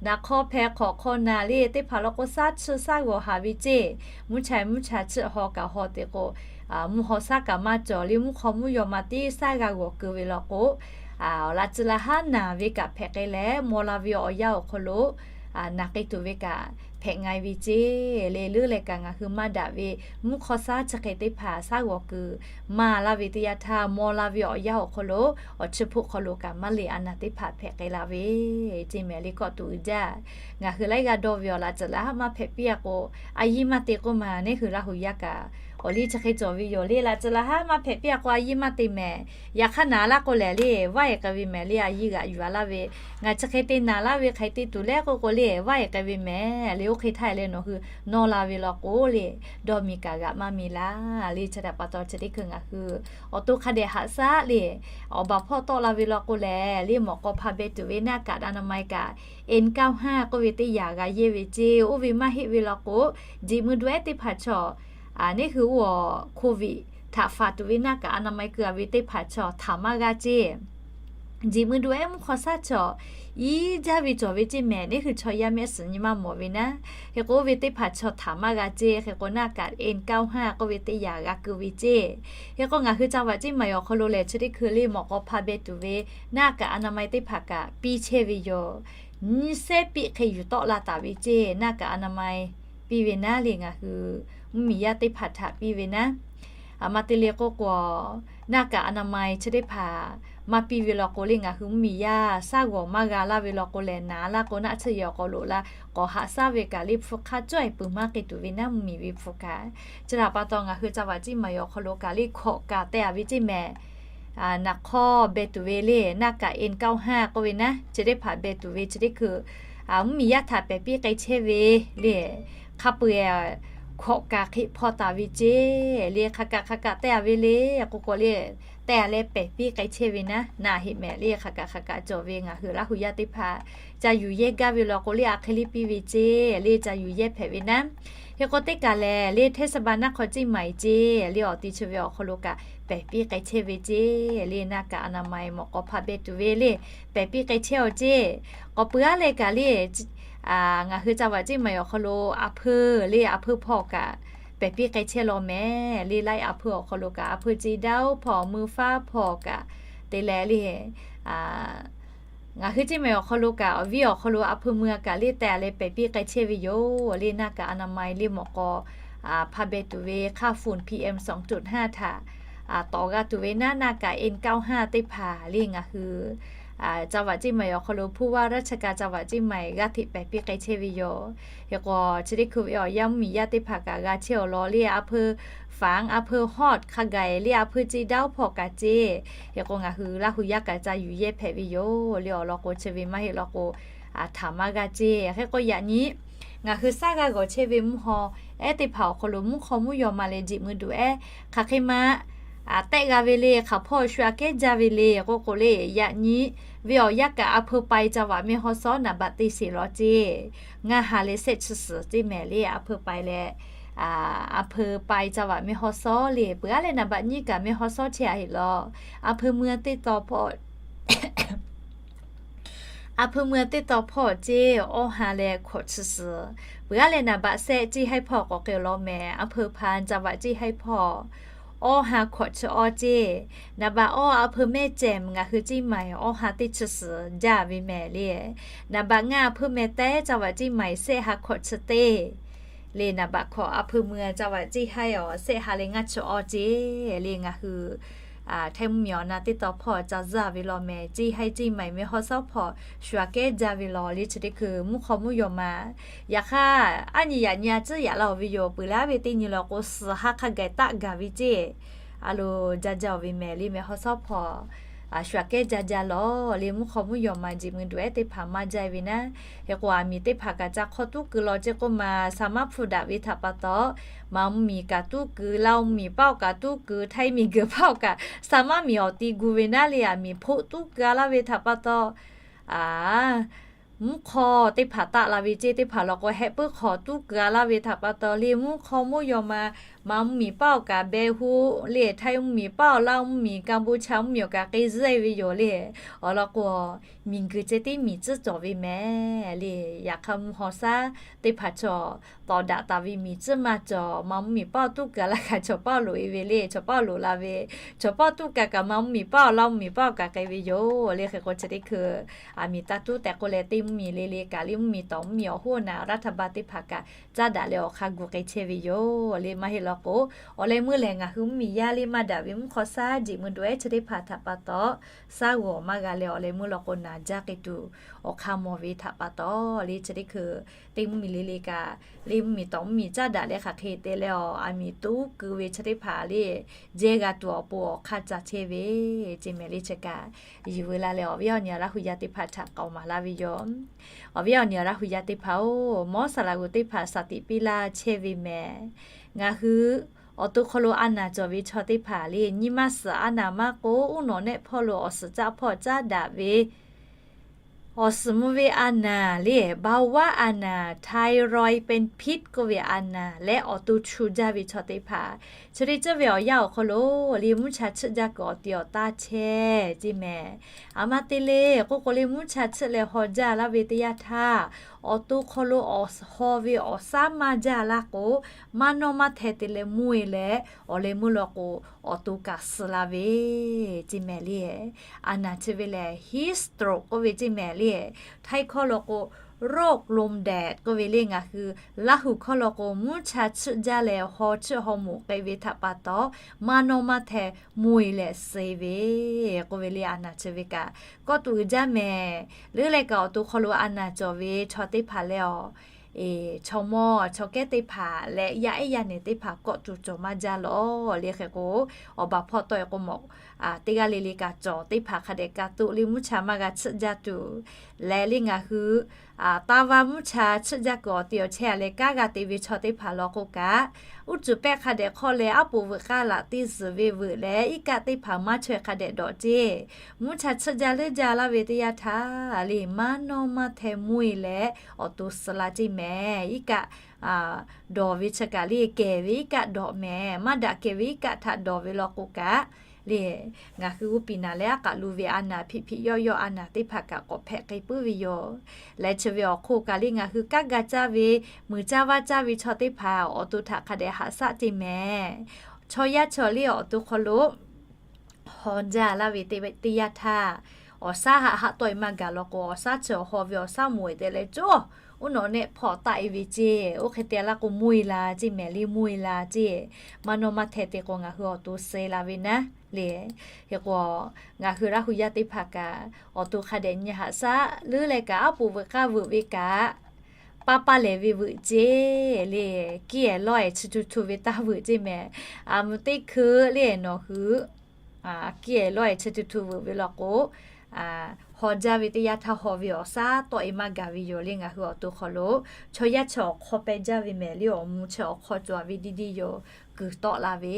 Naˬ hk'aw hpehˇ hk'awꞈ hk'aw naˬ le teˇ hpaˍ law k'o, shaˉ tsuhˇ shaˉ g'awˬ haˍ ve ceˇ. Mvuhˇ cha mvuhˇ cha tsuhˇ haw kaꞈ haw te k'o, mvuhˇ haw shaˉ kaꞈ maˇ cawˬ le, mvuhˇ hk'aw mvuhˇ yaw ma teˇ shaˉ g'a g'awˬ keu ve law k'o, laꞈ tcuh laˇ haˉ naˬ ve kaꞈ hpehꞈ k'ai leh, maw la ve awˬ yanˇ awˬ hk'aw lo naˬ k'ai tuˬ ve kaꞈ hpehꞈ nga ve ceˇ. Le leuˉ leh kaꞈ ngaˬ hui maˇ daꞈ ve mvuhˇ hk'aw shaˉ chi hk'e teˇ hpaˍ shaˉ g'awˬ keu maˇ laˇ ve teˇ yanˇ htaˇ, maw la ve awˬ yanˇ awˬ hk'aw lo awˬ chi hpfuhˆ hk'aw lo kaꞈ maˇ le a naˬ teˇ hpaˍ hpehꞈ k'ai la ve ceˇ mehˍ le. Kawˆ tuˬ uiˍ jaˇ. Ngaˬ hui laiˉ g'aˇ dawˇ ve awˬ laꞈ tcuh laˇ haˉ maˇ hpehꞈ piˇ-a k'o, a yiˇ maˇ te k'oˆ ma, neˇ hui Laˇ hu yaˇ kaꞈ awˬ liˇ chi hk'e cawˬ ve yoˬ le. Laꞈ tcuh laˇ haˉ maˇ hpehꞈ piˇ-a k'o a yiˇ maˇ te mehˍ. Yaꞈ hk'aˇ naˬ laˇ k'o lehˬ le, vaˇ-e k'ai ve mehˍ le, a yiˇ g'aꞈ yuˬ-a laˇ ve. Ngaˬ chi hk'e te naˬ laˇ ve hk'e te tuˬ leh k'oˆ k'o le, vaˇ-e k'ai ve mehˍ le. Oˇ hk'e htaˇ leh nawˬ hui nawˇ la ve law k'o le, dawˇ miˬ kaꞈ g'aꞈ maˇ miˬ laˇ le. Chi htaꞈ pa taw chi teˇ hkui ngaˬ hui awˬ to hk'a dehꞈ haꞈ shaˉ le. Awˬ baˬ hpawˇ tawˆ la ve law k'o lehˬ le, mawꞈ k'aw hpa beh tuˬ ve naˆ kaꞈ อนามัย kaꞈ เอ็นเก้าห้า k'oˆ ve teˇ yanˇ g'a yehˇ ve ceˇ. Oˇ ve maˇ heˆ ve law k'o, jiꞈ mui do ehˉ teˇ hpaˍ chaw, neˇ hui oˇ awˬ โควิด htaꞈ faˍ tuˬ ve naˆ kaꞈ อนามัย keu-a ve teˇ hpaˍ chaw htaꞈ maˇ g'a ceˇ. Jeˬ mui duˬ ehˉ mvuhˇ hk'aw shaˉ chaw iˉ jaˇ ve cawˬ ve ceˇ mehˍ. Neˇ hui chaw yaˇ mehˆ suhˍ nyi maˇ mawˬ ve naˉ. Hk'e k'o, oˇ ve teˇ hpaˍ chaw htaꞈ maˇ g'a ceˇ. Hk'e k'o, naˆ kaꞈ N kou haˇ k'oˆ ve teˇ yanˇ g'a keu ve ceˇ. Hk'e k'o, ngaˬ hui ca vaꞈ ceˇ maˬ awˬ hk'aw lo lehˬ, chi teˇ hkui le mawꞈ k'aw hpa beh tuˬ ve naˆ kaꞈ anaˍ mai teˇ hpaˍ kaꞈ piˇ chehˇ ve yoˬ. Nyiˇ sehˉ piˆ hk'e yuˬ tawˆ la taˍ ve ceˇ. Naˆ kaꞈ anaˍ mai piˇ ve naˉ le, ngaˬ hui mvuhˇ miˬ yaˇ teˇ hpaˍ htaꞈ piˇ ve naˉ. Aˬ ma te le k'oˆ k'o, naˆ kaꞈ anaˍ mai chi teˇ hpaˍ maˇ piˇ ve law k'o le, ngaˬ hui mvuhˇ miˬ yaˇ shaˉ g'awˬ maˇ g'a laˇ ve law k'o lehˬ, naˍ laˇ k'o naˆ tsuhˇ yehˬ awˬ k'aw loꞈ la k'awꞈ haꞈ shaˉ ve kaꞈ le hpu hk'aˇ cawˇ e peuˬ maˇ k'ai tuˬ ve naˉ, mvuhˇ miˬ ve hpu kaꞈ. Chi htaꞈ pa taw, ngaˬ hui ca vaꞈ ceˇ maˬ awˬ hk'aw lo kaꞈ le hkawꞈ kaꞈ teh a ve ceˇ mehˍ. Naˬ hk'awˇ beh tuˬ ve le, naˆ kaꞈ N kou haˇ k'oˆ ve naˉ, chi teˇ hpaˍ beh tuˬ ve chi teˇ hkui mvuhˇ miˬ yaˇ htaꞈ pehˬ piˇ k'ai chehˇ ve le. Hk'a peu-eˬ hkawꞈ kaꞈ hk'e hpaw taˍ ve ceˇ le. Hk'a kaꞈ hk'a kaꞈ teh a ve le k'oˆ k'o le, teh a leh pehˬ piˇ k'ai chehˇ ve naˉ, naˆ heˆ mehˍ le. Hk'a kaꞈ hk'a kaꞈ cawˬ ve ngaˬ hui Laˇ hu yaˇ teˇ hpaˍ ca yuˬ yehˇ gaˇ ve law k'o le, a hk'e le piˇ ve ceˇ le, ca yuˬ yehˇ hpehꞈ ve naˉ. Hk'e k'o, teˇ kaˬ lehˬ le, hteˇ saˍ baˆ naˆ hk'aw ceˇ maˬ ceˇ le, awˬ ti chi ve awˬ hk'aw lo kaꞈ pehˬ piˇ k'ai chehˇ ve ceˇ le. Naˆ kaꞈ anaˍ mai mawꞈ k'aw hpa beh tuˬ ve le, pehˬ piˇ k'ai chehˇ aˬ ceˇ. K'awꞈ peuˬ aˉ leh kaꞈ le, ngaˬ hui ca vaꞈ ceˇ maˬ awˬ hk'aw lo a hpeuˇ le, a hpeuˇ hpawˇ kaꞈ pehˬ piˇ k'ai chehˇ law mehˍ le. Laiˉ a hpeuˇ awˬ hk'aw lo kaꞈ a hpeuˇ ceˇ daˇ oˇ hpawˇ, mui faˉ hpawˇ kaꞈ te leh le, ngaˬ hui ceˇ maˬ awˬ hk'aw lo kaꞈ awˬ viˉ awˬ hk'aw lo a hpeuˇ mui a kaꞈ le teh a leh pehˬ piˇ k'ai chehˇ ve yoˬ le. Naˆ kaꞈ anaˍ mai le mawꞈ k'aw hpa beh tuˬ ve hk'aˇ fun P M sawˬ tuꞈ haˇ htaꞈ tawˍ g'a tuˬ ve naˉ, naˆ kaꞈ N kou haˇ teˇ hpaˍ le ngaˬ hui ca vaꞈ ceˇ maˬ awˬ hk'aw lo ผู้ว่าราชการ ca vaꞈ ceˇ maˬ g'aˇ hteꞈ pehˬ piˇ k'ai chehˇ ve yoˬ. Hk'e k'o, chi teˇ hkui ve awˬ yanˇ mvuhˇ miˬ yaˇ teˇ hpaˍ kaꞈ g'a chehˇ awˬ lawn le, a hpeuˇ faˍ, a hpeuˇ hawˉ hk'a gaˬ le, a hpeuˇ ceˇ daˇ oˇ hpawˇ kaꞈ ceˇ. Hk'e k'o, ngaˬ hui Laˇ hu yaˇ kaꞈ ca yuˬ yehˇ hpehꞈ ve yoˬ le. Awˬ lawn k'o, chi ve maˇ heˆ law k'o, htaꞈ maˇ g'a ceˇ. Hk'e k'o, yaꞈ nyi ngaˬ hui shaˉ g'a g'awˬ chehˇ ve mvuhˇ haw ehˉ teˇ hpaˍ awˬ hk'aw lo mvuhˇ hk'aw mvuhˇ yaw ma leh jeˬ mui duˬ ehˉ hk'aˬ hk'e ma tehˆ g'a ve le, hk'aˬ hpawˇ shu aꞈ kehˉ jaˇ ve le k'oˆ k'o le, yaꞈ nyi ve awˬ yanˇ kaꞈ a hpeuˇ pai ca vaꞈ mehˇ hawˉ sawˉ naˍ baꞈ te sheˍ law ceˇ. Ngaˇ ha leh shehˆ chi suhˍ ceˇ mehˍ le, a hpeuˇ pai leh, a hpeuˇ pai ca vaꞈ mehˇ hawˉ sawˉ le, peuˬ aˉ leh naˍ baꞈ nyiˇ kaꞈ mehˇ hawˉ sawˉ chehˇ a heˆ law. A hpeuˇ mui teˇ taw hpawˇ A hpeuˇ mui teˇ taw hpawˇ ceˇ awˇ ha leh hkawꞈ chi suhˍ. Peuˬ aˉ leh naˍ baꞈ shehˆ ceˇ haiˉ hpawˇ k'awꞈ k'ai law mehˍ. A hpeuˇ hpa ca vaꞈ ceˇ haiˉ hpawˇ, awˇ ha hkawꞈ chi awˇ ceˇ. Naˍ baꞈ awˇ a hpeuˇ mehˇ cehˬ ngaˬ hui ceˇ maiˍ awˇ ha teˇ chi suhˍ jaˇ ve mehˍ le. Naˍ baꞈ ngaˇ a hpeuˇ mehˇ teh ca vaꞈ ceˇ maiˍ shehˆ ha hkawꞈ chi teˇ le. Naˍ baꞈ hkawꞈ a hpeuˇ mui ca vaꞈ ceˇ haiˉ awˬ shehˆ ha leh ngaˇ chi awˇ ceˇ le. Ngaˬ hui Htaiˇ mvuhˇ miˬ awˬ na teˇ taw hpawˇ ca zuhˇ ve law mehˍ. Ceˇ haiˉ ceˇ maiˍ mehˇ hawˉ sawˉ hpawˇ shu aꞈ kehˉ jaˇ ve law le. Chi teˇ hkui mvuhˇ hk'aw mvuhˇ yaw ma yaꞈ hk'aˇ, aˉ nyi yaꞈ nyi a tcuhˉ yaꞈ la-oˬ ve yoˬ. Peuˬ leh aˉ ve teˇ nyi law k'o, suhˍ ha hk'a gaˬ taˆ gaˬ ve ceˇ a loˬ, jaˇ jaˇ-oˬ ve mehˍ le. Mehˇ hawˉ sawˉ hpawˇ shu aꞈ kehˉ jaˇ jaˇ law le. Mvuhˇ hk'aw mvuhˇ yaw ma jeˬ mui duˬ ehˉ teˇ hpaˍ maˇ jaˇ ve naˉ. Hk'e k'o, aˬ miˍ teˇ hpaˍ kaꞈ ca hk'awˇ tuˉ keu law ceˇ k'oˆ ma, saˍ maˇ hpfuhˇ daꞈ ve htaꞈ pa taw, Manˍ mvuhˇ miˬ kaꞈ tuˉ keu, Laˇ huˍ mvuhˇ miˬ paˆ kaꞈ tuˉ keu, Htaiˇ miˬ guiˬ paˆ kaꞈ saˍ maˇ miˬ awˬ ti gu ve naˉ le. Aˬ miˍ hpoˆ tuˉ keu a laˇ ve htaꞈ pa taw, mvuhˇ hk'aw teˇ hpaˍ taˆ la ve ceˇ teˇ hpaˍ law k'o, heh puiˉ hk'aw tuˉ keu a laˇ ve htaꞈ pa taw le. Mvuhˇ hk'aw mvuhˇ yaw ma, Manˍ mvuhˇ miˬ paˆ awˬ kaꞈ beh hoˆ le. Htaiˇ mvuhˇ miˬ paˆ awˬ, Laˇ mvuhˇ miˬ, Kanˍ bu cha mvuhˇ miˬ awˬ kaꞈ k'ai zuhˆ e ve yoˬ le. Awˬ lawn k'o, miˬ guiˬ ceh tiˉ miˬ tcuhˉ cawˬ ve mehˍ le. Yaꞈ hk'aˇ, mvuhˇ hawˉ shaˉ teˇ hpaˍ chaw tawˍ daꞈ taˍ ve miˬ tcuhˉ maˇ cawˬ. Manˍ mvuhˇ miˬ paˆ tuˉ keu a laˇ kaꞈ, chaw paˆ loꞈ e ve le. Chaw paˆ loꞈ la ve, chaw paˆ tuˉ keu kaꞈ, Manˍ mvuhˇ miˬ paˆ awˬ, Laˇ mvuhˇ miˬ paˆ awˬ kaꞈ k'ai ve yoˬ le. Hk'e k'o, chi teˇ hkui aˬ miˍ taˇ tuˉ tehꞈ k'oˆ leh, teˇ mvuhˇ miˬ le le kaꞈ le, mvuhˇ miˬ tawˍ mvuhˇ miˬ awˬ hoˉ awˬ naˍ รัฐบาล teˇ hpaˍ kaꞈ caˇ daꞈ leh awˬ hk'aˇ gu k'ai chehˇ ve yoˬ le. Maˇ heˆ law k'o, awˬ leh meuˇ lehˬ ngaˬ hui mvuhˇ miˬ yaˇ le maˇ daꞈ ve mvuhˇ hk'aw shaˉ jeˬ mui duˬ ehˉ chi teˇ hpaˍ htaꞈ pa taw, shaˉ g'awˬ maˇ g'a leh awˬ leh meuˇ law k'o, naˍ jaˇ k'ai tuˬ awˬ hk'aˇ mawˬ ve htaꞈ pa taw le. Chi teˇ hkui teˇ mvuhˇ miˬ le le kaꞈ le, mvuhˇ miˬ tawˍ mvuhˇ miˬ caˇ daꞈ leh hk'aˬ hk'e te leh awˬ aˬ miˍ tuˉ keu ve chi teˇ hpaˍ le, jehˇ g'a tuˬ awˬ pon awˬ hk'aˇ ca chehˇ ve ceˇ mehˍ le. Chi kaꞈ yuˬ veu la leh awˬ viˉ awˬ nyi Laˇ hu yaˇ teˇ hpaˍ htaꞈ k'aoˍ maˍ laˇ ve yoˬ. Awˬ viˉ awˬ nyi Laˇ hu yaˇ teˇ hpaˍ-oˬ, mawˉ saˍ laꞈ g'uˬ teˇ hpaˍ saˍ tiꞈ piˇ laˇ chehˇ ve mehˍ. Ngaˬ hui awˬ to hk'aw lo a naˍ cawˬ ve chaw teˇ hpaˍ le, nyi ma suhˍ a naˍ maˇ k'oˆ, uˉ nawˬ nehˆ hpawˇ lo awˬ suhˍ caˆ hpawˇ caˇ daꞈ ve Awˬ suhˍ mvuh ve a naˬ le, เบาหวาน a naˬ, thyroid เป็นพิษ k'oˆ ve a naˬ leh awˬ to chu jaˇ ve chaw teˇ hpaˍ, chi hk'e ceuˬ ve awˬ yanˇ awˬ hk'aw lo le mvuhˇ cha tsuhˇ jaˇ kuiˬ awˬ ti awˬ taˇ chehˇ ceˇ mehˍ. Aˬ ma te le k'oˆ k'o le, mvuhˇ cha tsuhˇ leh haw jaˇ laˇ ve teˇ yanˇ htaˇ, awˬ to hk'aw lo awˬ haw ve awˬ shaˉ maˇ jaˇ laˇ k'o, maˇ nawˇ maˇ hteh te leh mvuhˇ e leh awˬ leh meuˇ law k'o, awˬ to kaꞈ suh la ve ceˇ mehˍ le. A naˬ chi ve lehˬ heat stroke k'oˆ ve ceˇ mehˍ le. Htaiˇ hkawˇ law k'o, โรคลมแดด k'oˆ ve le, ngaˬ hui Laˇ huˍ hkawˇ law k'o, mvuhˇ cha tsuhˇ jaˇ leh haw tsuhˇ haw moˍ k'ai ve htaꞈ pa taw, maˇ nawˇ maˇ hteh mvuhˇ e leh suh e ve k'oˆ ve le. A naˬ chi ve kaꞈ kawˆ tuꞈ uiˍ jaˇ mehˍ. Leuˉ leh kaꞈ awˬ to hk'aw lo a naˬ cawˬ ve chaw teˇ hpaˍ lehˬ, chaw mawˇ chaw kehˉ teˇ hpaˍ leh yaˇ ehˉ yaˇ nehˬ teˇ hpaˍ kawˆ tuˬ cawˬ maˇ jaˇ lawˬ le. Hk'e k'o, awˬ baˬ hpawˇ tawˆ e k'o mawꞈ, teˇ g'aˇ le le kaꞈ cawˬ teˇ hpaˍ hk'a dehꞈ ka toˆ le mvuhˇ cha maˇ g'a tsuhˇ jaˇ tuˬ. Leh le ngaˬ hui taˇ vaˇ mvuhˇ cha tsuhˇ jaˇ kuiˬ awˬ ti awˬ chehˇ a leh kanˉ g'a te ve chaw teˇ hpaˍ law k'o kaꞈ, uˉ cuˬ pehˆ hk'a dehꞈ hk'awˇ leh aˉ poꞈ veuꞈ k'aˇ laꞈ teˇ zuhˬ ve veuꞈ leh iˉ kaˆ teˇ hpaˍ maˇ chaweh hk'a dehꞈ dawꞈ ceˇ. Mvuhˇ cha tsuhˇ jaˇ leuˉ jaˇ laˇ ve teˇ yanˇ htaˇ le, maˇ nawˇ maˇ hteh mvuhˇ e leh awˬ to suh la ceˇ mehˍ. Iˉ kaˆ dawˬ ve chi kaꞈ le kehˬ ve iˉ kaˆ dawꞈ mehˍ. Maˇ daꞈ kehˬ ve iˉ kaˆ htaꞈ dawˬ ve law k'o kaꞈ le, ngaˬ hui g'uˇ piˍ naˬ leh aˉ k'aꞈ lu ve a naˬ hpiꞈ hpiꞈ yawˆ yawˆ a naˬ teˇ hpaˍ kaꞈ k'awꞈ hpehꞈ k'ai puiˉ ve yoˬ. Leh chi ve awˬ hk'oˆ kaꞈ le ngaˬ hui kanˉ ga caˇ ve, muiˬ caˇ vaˇ caˇ ve chaw teˇ hpaˍ awˬ to htaꞈ hk'a dehꞈ haꞈ shaˆ ceˇ mehˍ. Chaw yaˇ chaw le awˬ to hk'aw lo haw jaˇ laˇ ve teˇ yanˇ htaˇ, awˬ shaˉ haꞈ haꞈ tawˆ e maˇ gaˬ law k'o, awˬ shaˉ chi awˬ haw ve awˬ shaˉ moˍ e te leh coˇ, uˉ nawꞈ nehˆ hpawˇ taˆ e ve ceˇ. Oˇ hk'e te laˇ k'o mvuhˇ e la ceˇ mehˍ le, mvuhˇ e la ceˇ. Maˇ nawˇ maˇ hteh te k'o ngaˬ hui awˬ to suh la ve naˉ le. Hk'e k'o, ngaˬ hui Laˇ huˍ yaˇ teˇ hpaˍ kaꞈ awˬ to hk'a dehꞈ nyi haꞈ shaˆ. Leuˉ leh kaꞈ aˉ poꞈ veuꞈ k'aˇ veuꞈ ve kaꞈ, paˇ paˇ lehˬ ve veuꞈ ceˇ le. Kiˇ ehˍ lawˇ ehˍ chi tu tu ve taˇ veuꞈ ceˇ mehˍ. A mvuh teˇ hkui le nawˬ hui kiˇ ehˍ lawˇ ehˍ chi tu tu veuꞈ ve law k'o, haw jaˇ ve teˇ yanˇ htaˇ haw ve awˬ shaˉ tawˆ e maˇ gaˬ ve yoˬ le. Ngaˬ hui awˬ to hk'aw lo chaw yaˇ chi awˬ hk'aw peh jaˇ ve mehˍ le, awˬ mvuh chi awˬ hk'aw cawˬ ve diˇ diˇ yoˬ. Kuiˬ tawˆ la ve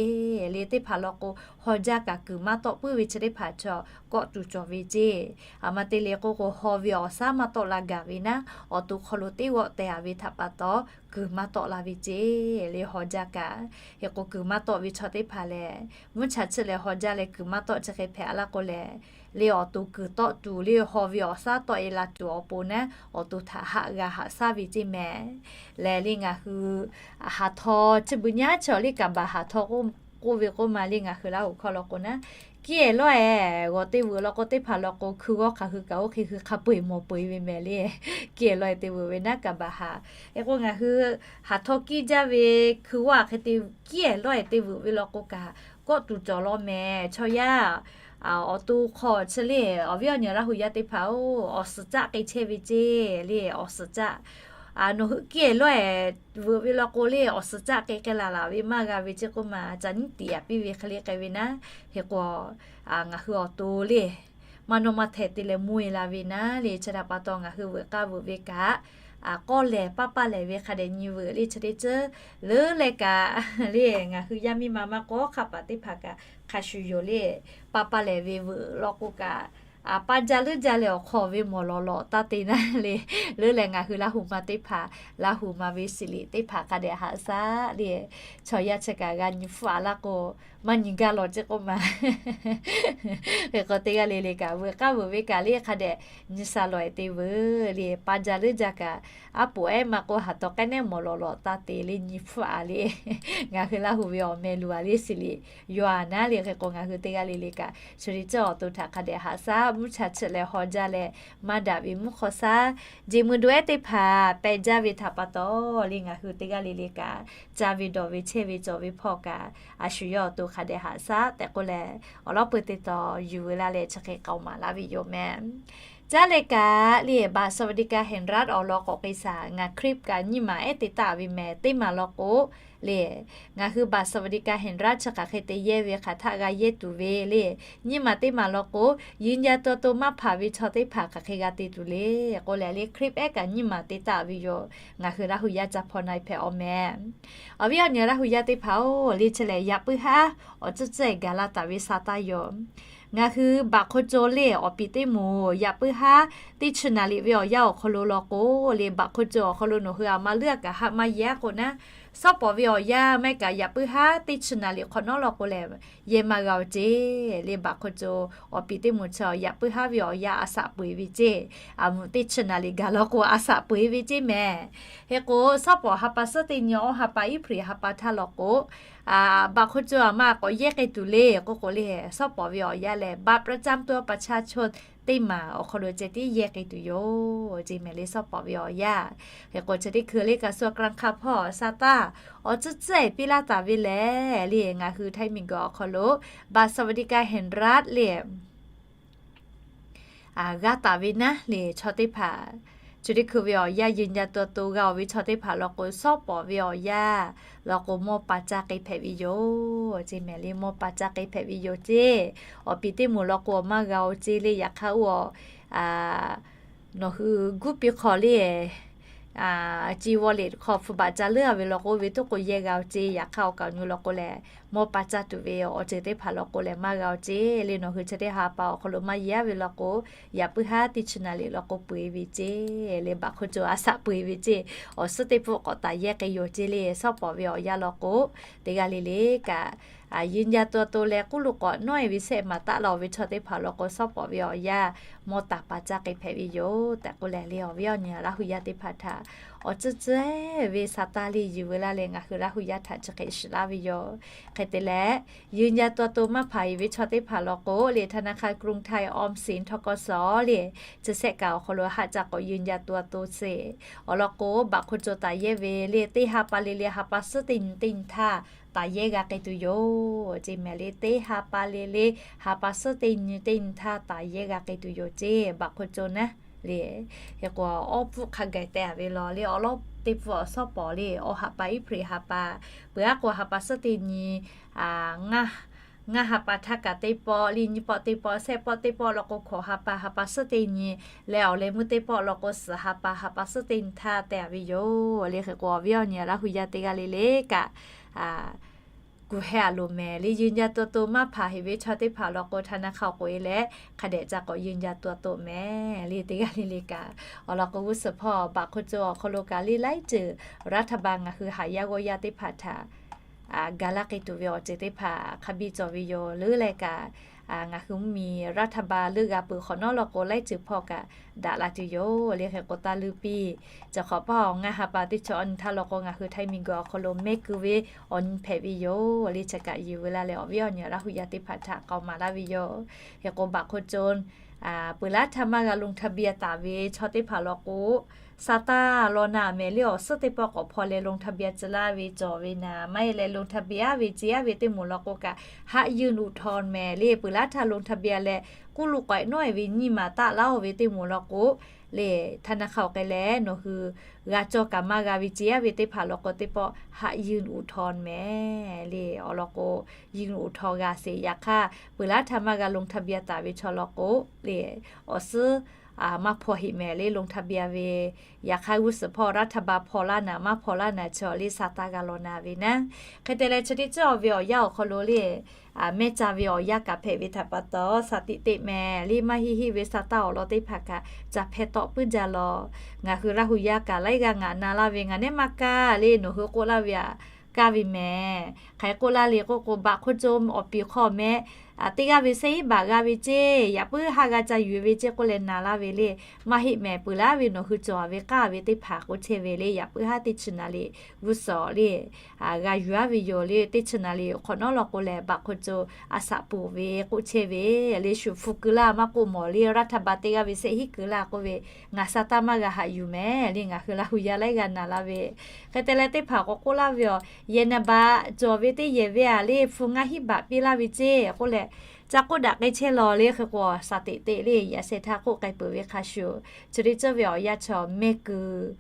le teˇ hpaˍ law k'o, haw jaˇ kaꞈ kuiˬ maˇ tawˆ puiˉ ve chi teˇ hpaˍ chaw kawˆ tuˬ cawˬ ve ceˇ. Aˬ ma te le k'oˆ k'o, haw ve awˬ shaˉ maˇ tawˆ la gaˬ ve naˉ, awˬ to hk'aw lo teˇ g'awˆ teh a ve htaꞈ pa taw kuiˬ maˇ tawˆ la ve ceˇ le haw jaˇ kaꞈ. Hk'e k'o kuiˬ maˇ tawˆ ve chaw teˇ hpaˍ lehˬ, mvuhˇ cha tsuhˇ leh haw jaˇ leh kuiˬ maˇ tawˆ chi hk'e hpehꞈ a laˇ k'o lehˬ, le awˬ to kuiˬ tawˆ tuˬ le haw ve awˬ shaˉ tawˆ e la tuˬ awˬ pon naˉ, awˬ to htaꞈ haꞈ g'a haꞈ shaˉ ve ceˇ mehˍ. Lehˬ le ngaˬ hui haˍ htaw chi beuꞈ nyaˇ chi awˬ le kaꞈ baˬ haˍ htaw k'oˆ ve k'oˆ ma le ngaˬ hui Laˇ huˍ hkawˇ law k'o naˉ, kiˇ ehˍ lawˇ ehˍ g'awˬ te veuꞈ law k'o teˇ hpaˍ law k'o hkui g'awˇ hk'aˬ hui kaꞈ oˇ hk'e hui hk'a peu eˬ mawˬ peu eˬ ve mehˍ le. Kiˇ ehˍ lawˇ ehˍ te veuꞈ ve naˉ kaꞈ baˬ haˍ. Hk'e k'o ngaˬ hui haˍ htaw kiˇ jaˇ ve hkui g'awˇ hk'e te kiˇ ehˍ lawˇ ehˍ te veuꞈ ve law k'o kaꞈ kawˆ tuˬ cawˬ law mehˍ. Chaw yaˇ awˬ to hk'aw chi le awˬ viˉ awˬ nyi Laˇ huˍ yaˇ teˇ hpaˍ-oˬ, awˬ suhˍ caˆ k'ai chehˇ ve ceˇ le awˬ suhˍ caˆ. Nawˬ hui kiˇ ehˍ lawˇ ehˍ veuꞈ ve law k'o le awˬ suhˍ caˆ k'ai k'ai laˬ laˬ ve maˇ g'a ve ceˇ k'oˆ ma ca nyiˉ tiꞈ yaꞈ piˇ ve hk'e le k'ai ve naˉ. Hk'e k'o ngaˬ hui awˬ to le maˇ nawˇ maˇ hteh te leh mvuhˇ e la ve naˉ le chi htaꞈ pa taw ngaˬ hui veuꞈ k'aˇ veuꞈ ve kaꞈ k'awˇ lehˬ paˇ paˇ lehˬ ve hk'a dehꞈ nyi veuꞈ le chi teˇ ceuˬ. Leuˉ leh kaꞈ le ngaˬ hui yaˇ miˇ ma maˇ k'awꞈ hk'aˆ paˍ teˇ hpaˍ kaꞈ hk'a shuˍ yoˬ le. Paˇ paˇ lehˬ ve veuꞈ law k'o kaꞈ paˇ jaˇ leuˉ jaˇ leh awˬ hk'aw ve mawˬ lawˬ lawˬ taˇ te naˉ le. Leuˉ leh ngaˬ hui Laˇ huˍ ma teˇ hpaˍ, Laˇ huˍ ma ve shiˍ liꞈ teˇ hpaˍ hk'a dehꞈ haꞈ shaˉ le. Chaw yaˇ chi kaꞈ g'a nyi hpfuhˆ a laˇ k'o maˇ nyi gaˇ lawˬ ceˇ k'oˆ ma. Hk'e k'o teˇ g'aˇ le le kaꞈ veuꞈ k'aˇ veuꞈ ve kaꞈ le hk'a dehꞈ nyi sha lawˬ e te veuꞈ le. Paˇ jaˇ leuˉ jaˇ kaꞈ aˉ poꞈ ehˉ maˇ k'oˆ haˍ tawˍ k'ehˉ nehˉ mawˬ lawˬ lawˬ taˇ te le nyi hpfuhˆ a le. Ngaˬ hui Laˇ huˍ ve awˬ meh luˬ a le shiˍ liꞈ yaw a naˉ le. Hk'e k'o ngaˬ hui teˇ g'aˇ le le kaꞈ chi le ceuˬ awˬ to htaꞈ hk'a dehꞈ haꞈ shaˉ. Mvuhˇ cha tsuhˇ leh haw jaˇ leh maˇ daꞈ ve mvuhˇ hk'aw shaˉ jeˬ mui do ehˉ teˇ hpaˍ peh jaˇ ve htaꞈ pa taw le ngaˬ hui teˇ g'aˇ le le kaꞈ caˇ ve dawˬ ve chehˇ ve cawˬ ve hpawˇ kaꞈ a shu yawˇ awˬ to hk'a dehꞈ haꞈ shaˉ tehꞈ k'oˆ leh awˬ lawˉ peu te taw yuˬ veu la leh chi hk'e k'aoˍ maˍ laˇ ve yoˬ mehˍ. Caˇ leh kaꞈ le บัตรสวัสดิการแห่งรัฐ awˬ lawn k'awꞈ k'ai shaˍ. Ngaˬ คลิป kaꞈ nyiˇ maˬ ehˉ te taˍ ve mehˍ. Teˇ maˬ law k'o le ngaˬ hui บัตรสวัสดิการแห่งรัฐ chi hk'aˬ hk'e te yehˇ ve hk'aˬ htaˆ g'a yehˇ tuˬ ve le. Nyiˇ maˬ teˇ maˬ law k'o ยืนยันตัวตน maˇ hpanˍ ve chaw teˇ hpaˍ hk'aˬ hk'e g'a te tuˬ le k'oˆ leh le คลิป ehˉ kaꞈ nyiˇ maˬ te taˍ ve yoˬ. Ngaˬ hui Laˇ huˍ yaˇ ca hpaw na hpehꞈ awˬ mehˍ. Awˬ viˉ awˬ nyi Laˇ huˍ yaˇ teˇ hpaˍ-oˬ, le chi lehˬ yaꞈ puiˉ haˉ awˬ tcuhˇ tcuhˇ gaˬ la taˍ ve sha taˇ yoˬ. Ngaˬ hui baꞈ hk'oˆ co le awˬ piˍ teˇ moˍ yaꞈ puiˉ haˉ teˇ chi naˍ liꞈ ve awˬ yanˇ awˬ hk'aw lo law k'o le, baꞈ hk'oˆ co awˬ hk'aw lo nawˬ hui aˬ ma leuˉ a kaꞈ haˆ maˇ yehˇ k'o naˉ, shawˉ pawˍ ve awˬ yanˇ maˇ heˆ kaꞈ yaꞈ puiˉ haˉ teˇ chi naˍ liꞈ hk'awꞈ nawˉ law k'o lehˬ, yehˇ maˇ g'a oˬ ceˇ le. Baꞈ hk'oˆ co awˬ piˍ teˇ moˍ chi yaꞈ puiˉ haˉ ve awˬ yanˇ a shaꞈ peu eˬ ve ceˇ. A moˍ teˇ chi naˍ liꞈ gaˬ law k'o a shaꞈ peu eˬ ve ceˇ mehˍ. Hk'e k'o shawˉ pawˍ ha pa suhˉ teˇ nyi awˇ ha pa April ha pa htaˇ law k'o, baꞈ hk'oˆ co aˬ ma k'awꞈ yehˇ k'ai tuˬ le k'oˆ k'o le, shawˉ pawˍ ve awˬ yanˇ lehˬ บัตรประจำตัวประชาชน teˇ maˬ awˬ hk'aw lo ceh tiˉ yehˇ k'ai tuˬ yoˬ ceˇ mehˍ le. Shawˉ pawˍ ve awˬ yanˇ hk'e k'o chi teˇ hkui le kaꞈ shu a k'aˇ hk'a hpawˇ sa taˇ awˬ tcuhˉ tcuhˉ eˬ piˇ laˇ taˍ ve lehˬ le, ngaˬ hui Htaiˇ miˬguiˬ awˬ hk'aw lo บัตรสวัสดิการแห่งรัฐ le g'a taˍ ve naˉ le chaw teˇ hpaˍ, chi teˇ hkui ve awˬ yanˇ ยืนยันตัวตน g'a oˬ ve chaw teˇ hpaˍ law k'o shawˉ pawˍ ve awˬ yanˇ law k'o mawˇ pa caˇ k'ai hpehꞈ ve yoˬ ceˇ mehˍ le. Mawˇ pa caˇ k'ai hpehꞈ ve yoˬ ceˇ. Awˬ piˍ teˇ moˍ law k'o maˇ g'a oˬ ceˇ le. Yaꞈ hk'aˇ oˇ nawˬ hui guˇ piˇ hk'aw le, ci wallet hk'aw hpu baꞈ ca leuˉ a ve law k'o ve tuˉ k'o yehˇ g'a oˬ ceˇ. Yaꞈ hk'aˇ awˬ kaˍ awˬ nu law k'o lehˬ mawˇ pa caˇ tuˬ ve awˬ ceuˬ teˇ hpaˍ law k'o lehˬ maˇ g'a oˬ ceˇ le. Nawˬ hui chi teˇ ha pa awˬ hk'aw lo maˇ yehˇ a ve law k'o, yaꞈ puiˉ haˉ teˇ chi naˍ liꞈ law k'o peu eˬ ve ceˇ le. Baꞈ hk'oˆ co a shaꞈ peu eˬ ve ceˇ. Awˬ suhˉ teˇ pawˆ k'awꞈ taˍ yehˇ k'ai yoˬ ceˇ le. Shawˉ pawˍ ve awˬ yanˇ law k'o teˇ g'aˇ le le kaꞈ ยืนยันตัวตน leh k'uˉ lo k'awꞈ nawˉ e ve shehˆ maˍ taˆ la oˬ ve chaw teˇ hpaˍ law k'o shawˉ pawˍ ve awˬ yanˇ mawˇ taˍ pa caˇ k'ai hpehꞈ ve yoˬ tehꞈ k'oˆ leh le, awˬ viˉ awˬ nyi Laˇ hu yaˇ teˇ hpaˍ htaꞈ awˬ tcuhˉ tcuhˉ ve sa taˇ le yuˬ veu laˇ leh ngaˬ hui Laˇ hu yaˇ htaꞈ chi hk'e shiˍ laˇ ve yoˬ. Hk'e te leh ยืนยันตัวตน maˇ hpanˍ eˬ ve chaw teˇ hpaˍ law k'o le ธนาคารกรุงไทย ออมสิน ทกส le chi shehˆ kaꞈ awˬ hk'aw lo haˆ ca k'awꞈ ยืนยันตัวตน sheˍ. Awˬ lawn k'o baꞈ hk'oˆ co taˍ yehˇ ve le teˇ ha pa le le ha pa suhˉ teˇ nyi teˇ nyi htaˇ taˍ yehˇ g'a k'ai tuˬ yoˬ ceˇ mehˍ le. Teˇ ha pa le le ha pa suhˉ teˇ nyi teˇ nyi htaˇ taˍ yehˇ g'a k'ai tuˬ yoˬ ceˇ. Baꞈ hk'oˆ co naˉ le. Hk'e k'o awˬ pfuhˇ hk'a gaˬ teh a ve law le awˬ lawˉ teˇ pfuhˇ awˬ shawˉ pawˍ le awˬ ha pa April ha pa peuˬ aˉ k'o ha pa suhˉ teˇ nyi ngaˇ ha pa htaˇ kaꞈ teˇ pawˆ le, nyiˇ pawˆ teˇ pawˆ, shehˆ pawˆ teˇ pawˆ law k'o hkawꞈ ha pa ha pa suhˉ teˇ nyi leh awˬ leh meuˇ teˇ pawˆ law k'o suhˍ ha pa ha pa suhˉ teˇ nyi htaˇ teh a ve yoˬ le. Hk'e k'o awˬ viˉ awˬ nyi Laˇ hu yaˇ teˇ g'aˇ le le kaꞈ kuˬ heh a loˍ mehˍ le. ยืนยันตัวตน maˇ hpanˍ heˍ ve chaw teˇ hpaˍ law k'o ธนาคาร k'oꞈ e leh hk'a dehꞈ ca k'awꞈ ยืนยันตัวตน mehˍ le. Teˇ g'aˇ le le kaꞈ awˬ lawn k'o g'uˇ suhˍ hpawˇ baꞈ hk'oˆ co awˬ hk'aw lo kaꞈ le laiˉ ceuˬ รัฐบาล ngaˬ hui haꞈ yaˇ g'awˇ yaˇ teˇ hpaˍ htaꞈ ga laˇ k'ai tuˬ ve awˬ ceuˬ teˇ hpaˍ hk'a biˇ cawˬ ve yoˬ. Leuˉ leh kaꞈ ngaˬ hui mvuhˇmiˬ รัฐบาล leuˆ g'a peuˬ hk'awꞈ nawˉ law k'o laiˉ ceuˬ hpawˇ kaꞈ daꞈ la tuˬ yoˬ le. Hk'e k'o taˇ leuˉ piˇ. Chi hk'awꞈ paˇ awˬ ngaˇ ha pa teˇ chi awˬ nyi htaˇ law k'o ngaˬ hui Htaiˇ miˬguiˬ awˬ hk'aw lo mehˆ keu ve awˬ nyi hpehꞈ ve yoˬ le. Chi kaꞈ yuˬ veu laˇ leh awˬ viˉ awˬ nyi Laˇ hu yaˇ teˇ hpaˍ htaꞈ k'aoˍ maˍ laˇ ve yoˬ. Hk'e k'o baꞈ hk'oˆ co peuˬ laˇ htaˇ maˇ g'a ลงทะเบียน taˍ ve chaw teˇ hpaˍ law k'o sa taˇ law na mehˍ le. Awˬ suhˉ teˇ pawˆ k'awꞈ hpaw leh ลงทะเบียน tcuh laˇ ve cawˬ ve naˍ, maˇ heˆ leh ลงทะเบียน a ve ce a ve teˇ moˍ law k'o kaꞈ haˆ ยื่นอุทธรณ์ mehˍ le. Peuˬ laˇ htaˇ ลงทะเบียน leh k'uˉ lo k'awꞈ nawˉ e ve nyiˇ maˍ taˆ laˇ oˬ ve teˇ moˍ law k'o le ธนาคาร k'ai leh nawˬ hui g'a cawˇ kaꞈ maˇ g'a ve ce a ve teˇ hpaˍ law k'o teˇ pawˆ haˆ ยื่นอุทธรณ์ mehˍ le. Awˬ lawn k'o ยื่นอุทธรณ์ g'a sheˍ. Yaꞈ hk'aˇ peuˬ laˇ htaˇ maˇ g'a ลงทะเบียน taˍ ve chaw law k'o le awˬ suhˉ maˇ hpaw heˆ mehˍ le ลงทะเบียน ve. Yaꞈ hk'aˇ g'uˇ suhˍ hpawˇ รัฐบาล hpaw laˇ naˍ, maˇ hpaw laˇ naˍ chi awˬ le sa taˇ g'a law na ve naˉ. Hk'e te leh chi teˇ ceuˬ ve awˬ yanˇ awˬ hk'aw lo le mehˇ ca ve awˬ yanˇ kaꞈ hpehꞈ ve htaꞈ pa taw sa tiꞈ teꞈ mehˍ le. Maˇ heˆ heˆ ve sa taˇ awˬ lawn teˇ hpaˍ kaꞈ ca hpeh tawˆ puiˉ jaˇ law. Ngaˬ hui Laˇ hu yaˇ kaꞈ laiˉ g'aˇ ngaˬ na laˇ ve, ngaˬ nehˉ maˇ kaˇ le nawˬ hui k'oˆ laˇ ve aꞈ kaˇ ve mehˍ. Hk'aˬ hk'e k'oˆ laˇ le k'oˆ k'o baꞈ hk'oˆ co awˬ piˍ hk'aw mehˍ teˇ g'aˇ ve shehˆ hiˉ baꞈ g'a ve ce, yaꞈ puiˉ haˆ g'a ca yuˬ ve ce k'oˆ leh na laˇ ve le. Maˇ heˆ mehˍ. Peuˬ laˇ ve nawˬ hui cawˬ a ve k'aˇ ve teˇ hpaˍ k'oˆ chehˇ ve le. Yaꞈ puiˉ haˉ teˇ chi naˍ liꞈ g'uˇ suhˍ le g'a yuˬ a ve yoˬ le. Teˇ chi naˍ liꞈ hk'awꞈ nawˉ law k'o lehˬ baꞈ hk'oˆ co a shaꞈ peuˬ ve k'oˆ chehˇ ve le. Shu hpu keu laˇ maˇ k'oˆ mawˬ le รัฐบาล teˇ g'aˇ ve shehˆ hiˉ keu laˇ k'oˆ ve ngaˬ sa taˇ maˇ g'a haꞈ yuˬ mehˍ le. Ngaˬ hui Laˇ hu yaˇ laiˉ g'aˇ na laˇ ve. Hk'e te leh teˇ hpaˍ k'awꞈ k'oˆ laˇ ve aˬ, yehˬ naˍ baꞈ cawˬ ve teˇ yehˬ ve aˬ le hpu ngaˇ hiˉ baꞈ piˇ laˇ ve ce k'oˆ leh ca k'oˆ daꞈ k'ai chehˇ law le. Hk'e k'o sa teꞈ teꞈ le yaꞈ sheh htaˇ k'oˆ k'ai peuˬ ve hk'a shuˍ chi teˇ ceuˬ ve awˬ yanˇ chaw mehˇ keu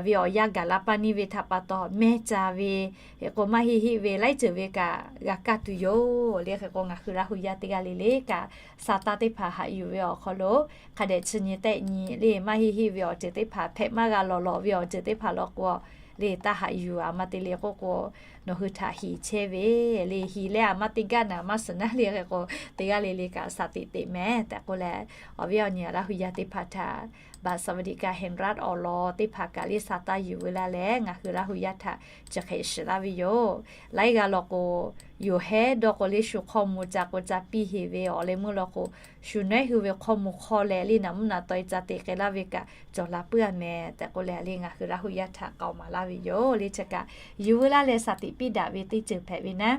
ve awˬ yanˇ gaˬ la paˇ neˇ ve htaꞈ pa taw mehˇ ca ve, hk'e k'o maˇ heˆ heˆ ve laiˉ ceuˬ ve kaꞈ g'a kaˇ tuˬ yoˬ le. Hk'e k'o ngaˬ hui Laˇ hu yaˇ teˇ g'aˇ le le kaꞈ sa taˇ teˇ hpaˍ haꞈ yuˬ ve awˬ hk'aw lo hk'a dehꞈ chi nyi tehˆ nyi le maˇ heˆ heˆ ve awˬ ceuˬ teˇ hpaˍ hpehꞈ maˇ g'a lawˬ lawˬ ve awˬ ceuˬ teˇ hpaˍ law k'o le, taˇ haꞈ yuˬ a ma te le k'oˆ k'o, nawˬ hui htaꞈ hiˍ chehˇ ve le. Hiˍ leh a ma te gaˇ naˍ maˇ suhˍ naˉ le hk'e k'o, teˇ g'aˇ le le kaꞈ shaˍ tiꞈ teꞈ mehˍ tehꞈ k'oˆ leh, awˬ viˉ awˬ nyi Laˇ hu yaˇ teˇ hpaˍ htaꞈ บัตรสวัสดิการแห่งรัฐ awˬ lawn teˇ hpaˍ kaꞈ le sa taˇ yuˬ ve laˇ leh, ngaˬ hui Laˇ hu yaˇ htaꞈ chi hk'e shiˍ laˇ ve yoˬ. Laiˉ g'aˇ law k'o, yoˬ hehˉ dawˇ k'o le shu hk'aw mvuh ca k'o ca piˇ heˍ ve awˬ leh meuˇ law k'o, shu nawehˉ hui ve hk'aw mvuh hk'aw leh le naꞈ mvuhˇ naꞈ taw e ca te k'ai laˇ ve kaꞈ cawˬ la puiˉ a mehˍ tehꞈ k'oˆ leh le ngaˬ hui Laˇ hu yaˇ htaꞈ k'aoˍ maˍ laˇ ve yoˬ. Le chi kaꞈ yuˬ veu laˇ leh shaˍ tiꞈ piˇ daꞈ ve teˇ ceuˬ hpehꞈ ve naˉ.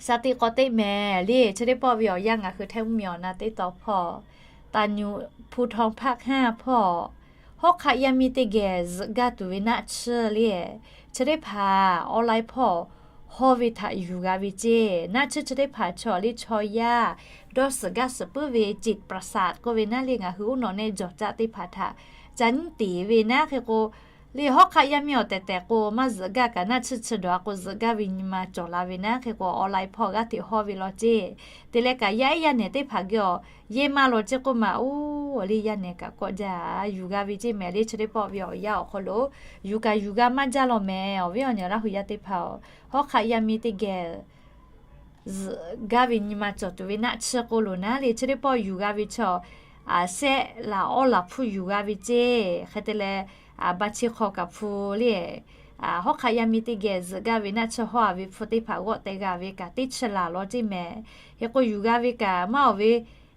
Shaˍ tiꞈ k'awꞈ teˇ mehˍ le, chi teˇ pawˆ ve awˬ yanˇ ngaˬ hui htehˇ mvuhˇmiˬ awˬ na teˇ tawn hpawˇ, taˍ nyuꞈ hpu htawnˍ hpaˆ hkanˇ hpawˇ, hawˉ hk'aˆ yaˇ miˇ teˇ geh zuhꞈ gaˇ tuˬ ve naˆ tsuhˇ le, chi teˇ hpaˍ online hpawˇ hawˇ ve htaꞈ yuˬ g'a ve ceˇ. Naˆ tsuhˇ chi teˇ hpaˍ chaw le chaw yaˇ dawˇ suhˍ gaˇ suhˍ puiˉ ve จิตประสาท k'oˆ ve naˉ le ngaˬ hui uˉ nawꞈ neˆ jawˬ caˆ teˇ hpaˍ htaꞈ ca nyiˉ tiˍ ve naˉ hk'e k'o, le hawˉ hk'aˆ yaˇ miˇ awˬ tehˬ tehˬ k'o maˇ zuhꞈ gaˇ kaꞈ naˆ tsuhˇ chi dawˬ a k'o zuhꞈ gaˇ ve nyi ma cawˬ la ve naˉ hk'e k'o online hpawˇ g'aˇ hteꞈ hawˇ ve law ceˇ. Te leh kaꞈ yaˇ ehˉ yaˇ nehˬ teˇ hpaˍ geh awˬ yehˇ maˇ law ceˇ k'oˆ ma oˬ, le yaˇ nehˬ kaꞈ kawˆ jaˇ yuˬ g'a ve ceˇ mehˍ. Le chi teˇ pawˆ ve awˬ yanˇ awˬ hk'aw lo yuˬ kaꞈ yuˬ g'a maˇ jaˇ law mehˍ. Awˬ viˉ awˬ nyi Laˇ hu yaˇ teˇ hpaˍ-oˬ, hawˉ hk'aˆ yaˇ miˇ teˇ geh zuhꞈ gaˇ ve nyi ma cawˬ tuˬ ve naˆ tsuhˇ k'oˆ lo naˉ le chi teˇ pawˆ yuˬ g'a ve chaw, sehˆ laˬ awˉ laˬ hpfuhˇ yuˬ g'a ve ceˇ. Hk'e te leh, ba chi hk'aw kaꞈ hpu le, hawˉ hk'aˆ yaˇ miˇ teˇ geh zuhꞈ gaˇ ve naˆ tsuhˇ hawˇ a ve hpu teˇ hpaˍ g'awˆ teh g'a ve kaꞈ teˇ chi laˬ law ceˇ mehˍ. Hk'e k'o yuˬ g'a ve kaꞈ maˇ awˬ ve,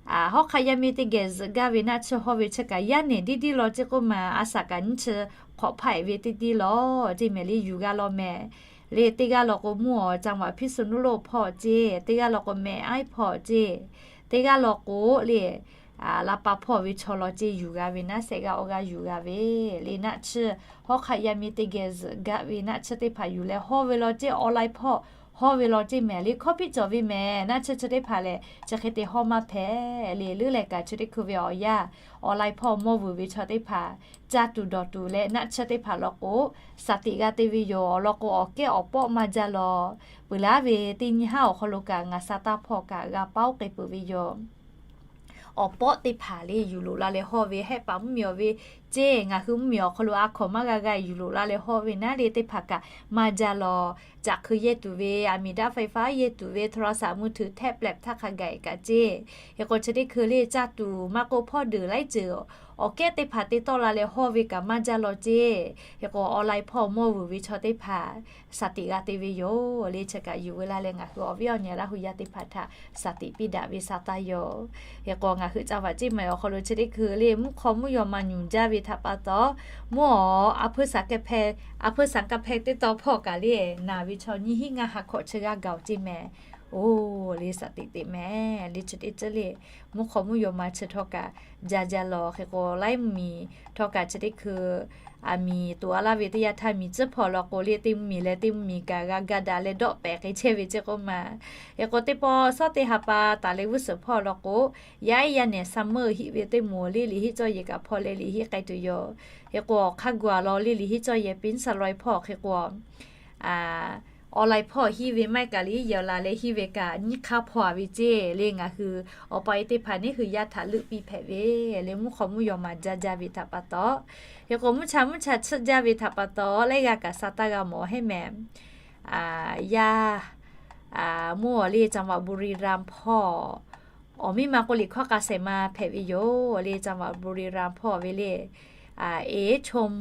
hawˉ hk'aˆ yaˇ miˇ teˇ geh zuhꞈ gaˇ ve naˆ tsuhˇ hawˇ ve chi kaꞈ yaˇ nehˬ diˇ diˇ law ceˇ k'oˆ ma, a shaꞈ kaꞈ nyiˇ chi hk'awꞈ hpaˆ eˍ ve teˇ diˇ law ceˇ mehˍ le yuˬ g'a law mehˍ. Le teˇ g'aˇ law k'o mvuhˇ awˬ จังหวัดพิษณุโลก hpawˇ ceˇ, teˇ g'aˇ law k'o แม่สาย hpawˇ ceˇ, teˇ g'aˇ law k'o le ลำปาง hpawˇ ve chaw law ceˇ yuˬ g'a ve naˉ sehˆ g'aˇ awˇ g'aˇ yuˬ g'a ve, le naˆ tsuhˇ hawˉ hk'aˆ yaˇ miˇ teˇ geh zuhꞈ gaˇ ve naˆ tsuhˇ teˇ hpaˍ yuˬ leh hawˇ ve law ceˇ, online hpawˇ hawˇ ve law ceˇ mehˍ le hkawˇ piˇ cawˬ ve mehˍ. Naˆ tsuhˇ chi teˇ hpaˍ lehˬ chi hk'e te hawˇ maˇ hpehꞈ le. Leuˉ leh kaꞈ chi teˇ hkui ve awˬ yanˇ online hpawˇ mawˇ vuiˬ ve chaw teˇ hpaˍ caˇ tuˬ dawˬ tuˬ leh naˆ tsuhˇ teˇ hpaˍ law k'o, shaˍ tiꞈ g'a te ve yoˬ. Awˬ lawn k'o awˬ kehˉ awˬ pawˆ maˇ jaˇ law. Peuˬ laˉ ve teˇ nyi haˉ awˬ hk'aw lo kaꞈ ngaˬ sa taˇ hpawˇ kaꞈ g'a paˉ oˇ k'e peuˬ ve yoˬ. Awˬ pawˆ teˇ hpaˍ le yuˬ loꞈ la leh hawˇ ve hehˆ paˍ mvuhˇmiˬ awˬ ve ceˇ, ngaˬ hui mvuhˇmiˬ awˬ hk'aw lo a hkawnˍ maˇ g'a g'a yuˬ loꞈ la leh hawˇ ve naˉ le teˇ hpaˍ kaꞈ maˇ jaˇ law. Caꞈ hkui yehˇ tuˬ ve, อเมริกาไฟฟ้า yehˇ tuˬ ve, โทรศัพท์มือถือ แท็บเล็ต htaˇ hk'a gaˬ kaꞈ ceˇ. Hk'e k'o chi teˇ hkui le caˇ tuˬ maˇ k'oˆ hpawˇ deuˬ laiˉ ceuˬ awˬ kehˉ teˇ hpaˍ te tawˆ la leh hawˇ ve kaꞈ maˇ jaˇ law ceˇ. Hk'e k'o online hpawˇ mawˇ vuiˬ ve chaw teˇ hpaˍ shaˍ tiꞈ g'a te ve yoˬ. Le chi kaꞈ yuˬ veu laˇ leh ngaˬ hui awˬ viˉ awˬ nyi Laˇ hu yaˇ teˇ hpaˍ htaꞈ shaˍ tiꞈ piˇ daꞈ ve sa taˇ yoˬ. Hk'e k'o ngaˬ hui จังหวัดเชียงใหม่ awˬ hk'aw lo chi teˇ hkui le mvuhˇ hk'aw mvuhˇ yaw ma nyuˬ jaˇ ve htaꞈ pa taw, mvuhˇ awˬ a hpuiˇ saˍ kaˇ hpehˇ, a hpuiˇ saˍ kaˇ hpehˇ teˇ tawn hpawˇ kaꞈ le naˬ ve chaw nyiˇ hinˉ ngaˇ ha hkawꞈ chi g'aˇ gaˬ-oˬ ceˇ mehˍ. Oˬ, le shaˍ tiꞈ teꞈ mehˍ. Le chi teˇ ceuˬ le mvuhˇ hk'aw mvuhˇ yaw ma chi htawˇ kaꞈ jaˇ jaˇ law. Hk'e k'o laiˉ mvuhˇmiˬ htawˇ kaꞈ chi teˇ hkui aˬ miˍ tuꞈ a laˇ ve teˇ yanˇ htaˇ miˬ tcuhˉ hpawˇ law k'o le teˇ mvuhˇmiˬ leh teˇ mvuhˇmiˬ kaꞈ g'a ga daꞈ leh dawˆ pehˍ k'ai chehˇ ve ceˇ k'oˆ ma. Hk'e k'o teˇ pawˆ shawˉ teˇ ha pa taˍ leh g'uˇ suhˍ hpawˇ law k'o, yaˇ ehˉ yaˇ nehˬ summer heat wave teˇ moˍ le liꞈ hiˆ cawˇ yehˬ kaꞈ hpaw leh liꞈ hiˆ k'ai tuˬ yoˬ. Hk'e k'o awˬ hk'aˇ gu a law le liꞈ hiˆ cawˇ yehˬ เป็นสเตียรอยด์ hpawˇ hk'e k'o online hpawˇ hiˇ ve maˇ heˆ kaꞈ le yaꞈ la leh hiˇ ve kaꞈ nyiˇ hk'aˇ hpaw a ve ceˇ. Le ngaˬ hui awˬ pa e teˇ hpaˍ neˉ hui yaˇ htaꞈ leuˆ piˇ hpehꞈ ve, le mvuhˇ hk'aw mvuhˇ yaw ma jaˇ jaˇ ve htaꞈ pa taw, hk'e k'o mvuhˇ cha mvuhˇ cha tsuhˆ jaˇ ve htaꞈ pa taw laiˉ g'aˇ kaꞈ sa taˇ g'a mawˬ heˆ mehˍ. Yaˇ mvuhˇ awˬ le จังหวัดบุรีรัมย์ hpawˇ awˬ miˇ ma k'oˆ liꞈ hkawˇ k'a shehˍ ma hpehꞈ ve yoˬ. Le จังหวัดบุรีรัมย์ hpawˇ ve le เอชม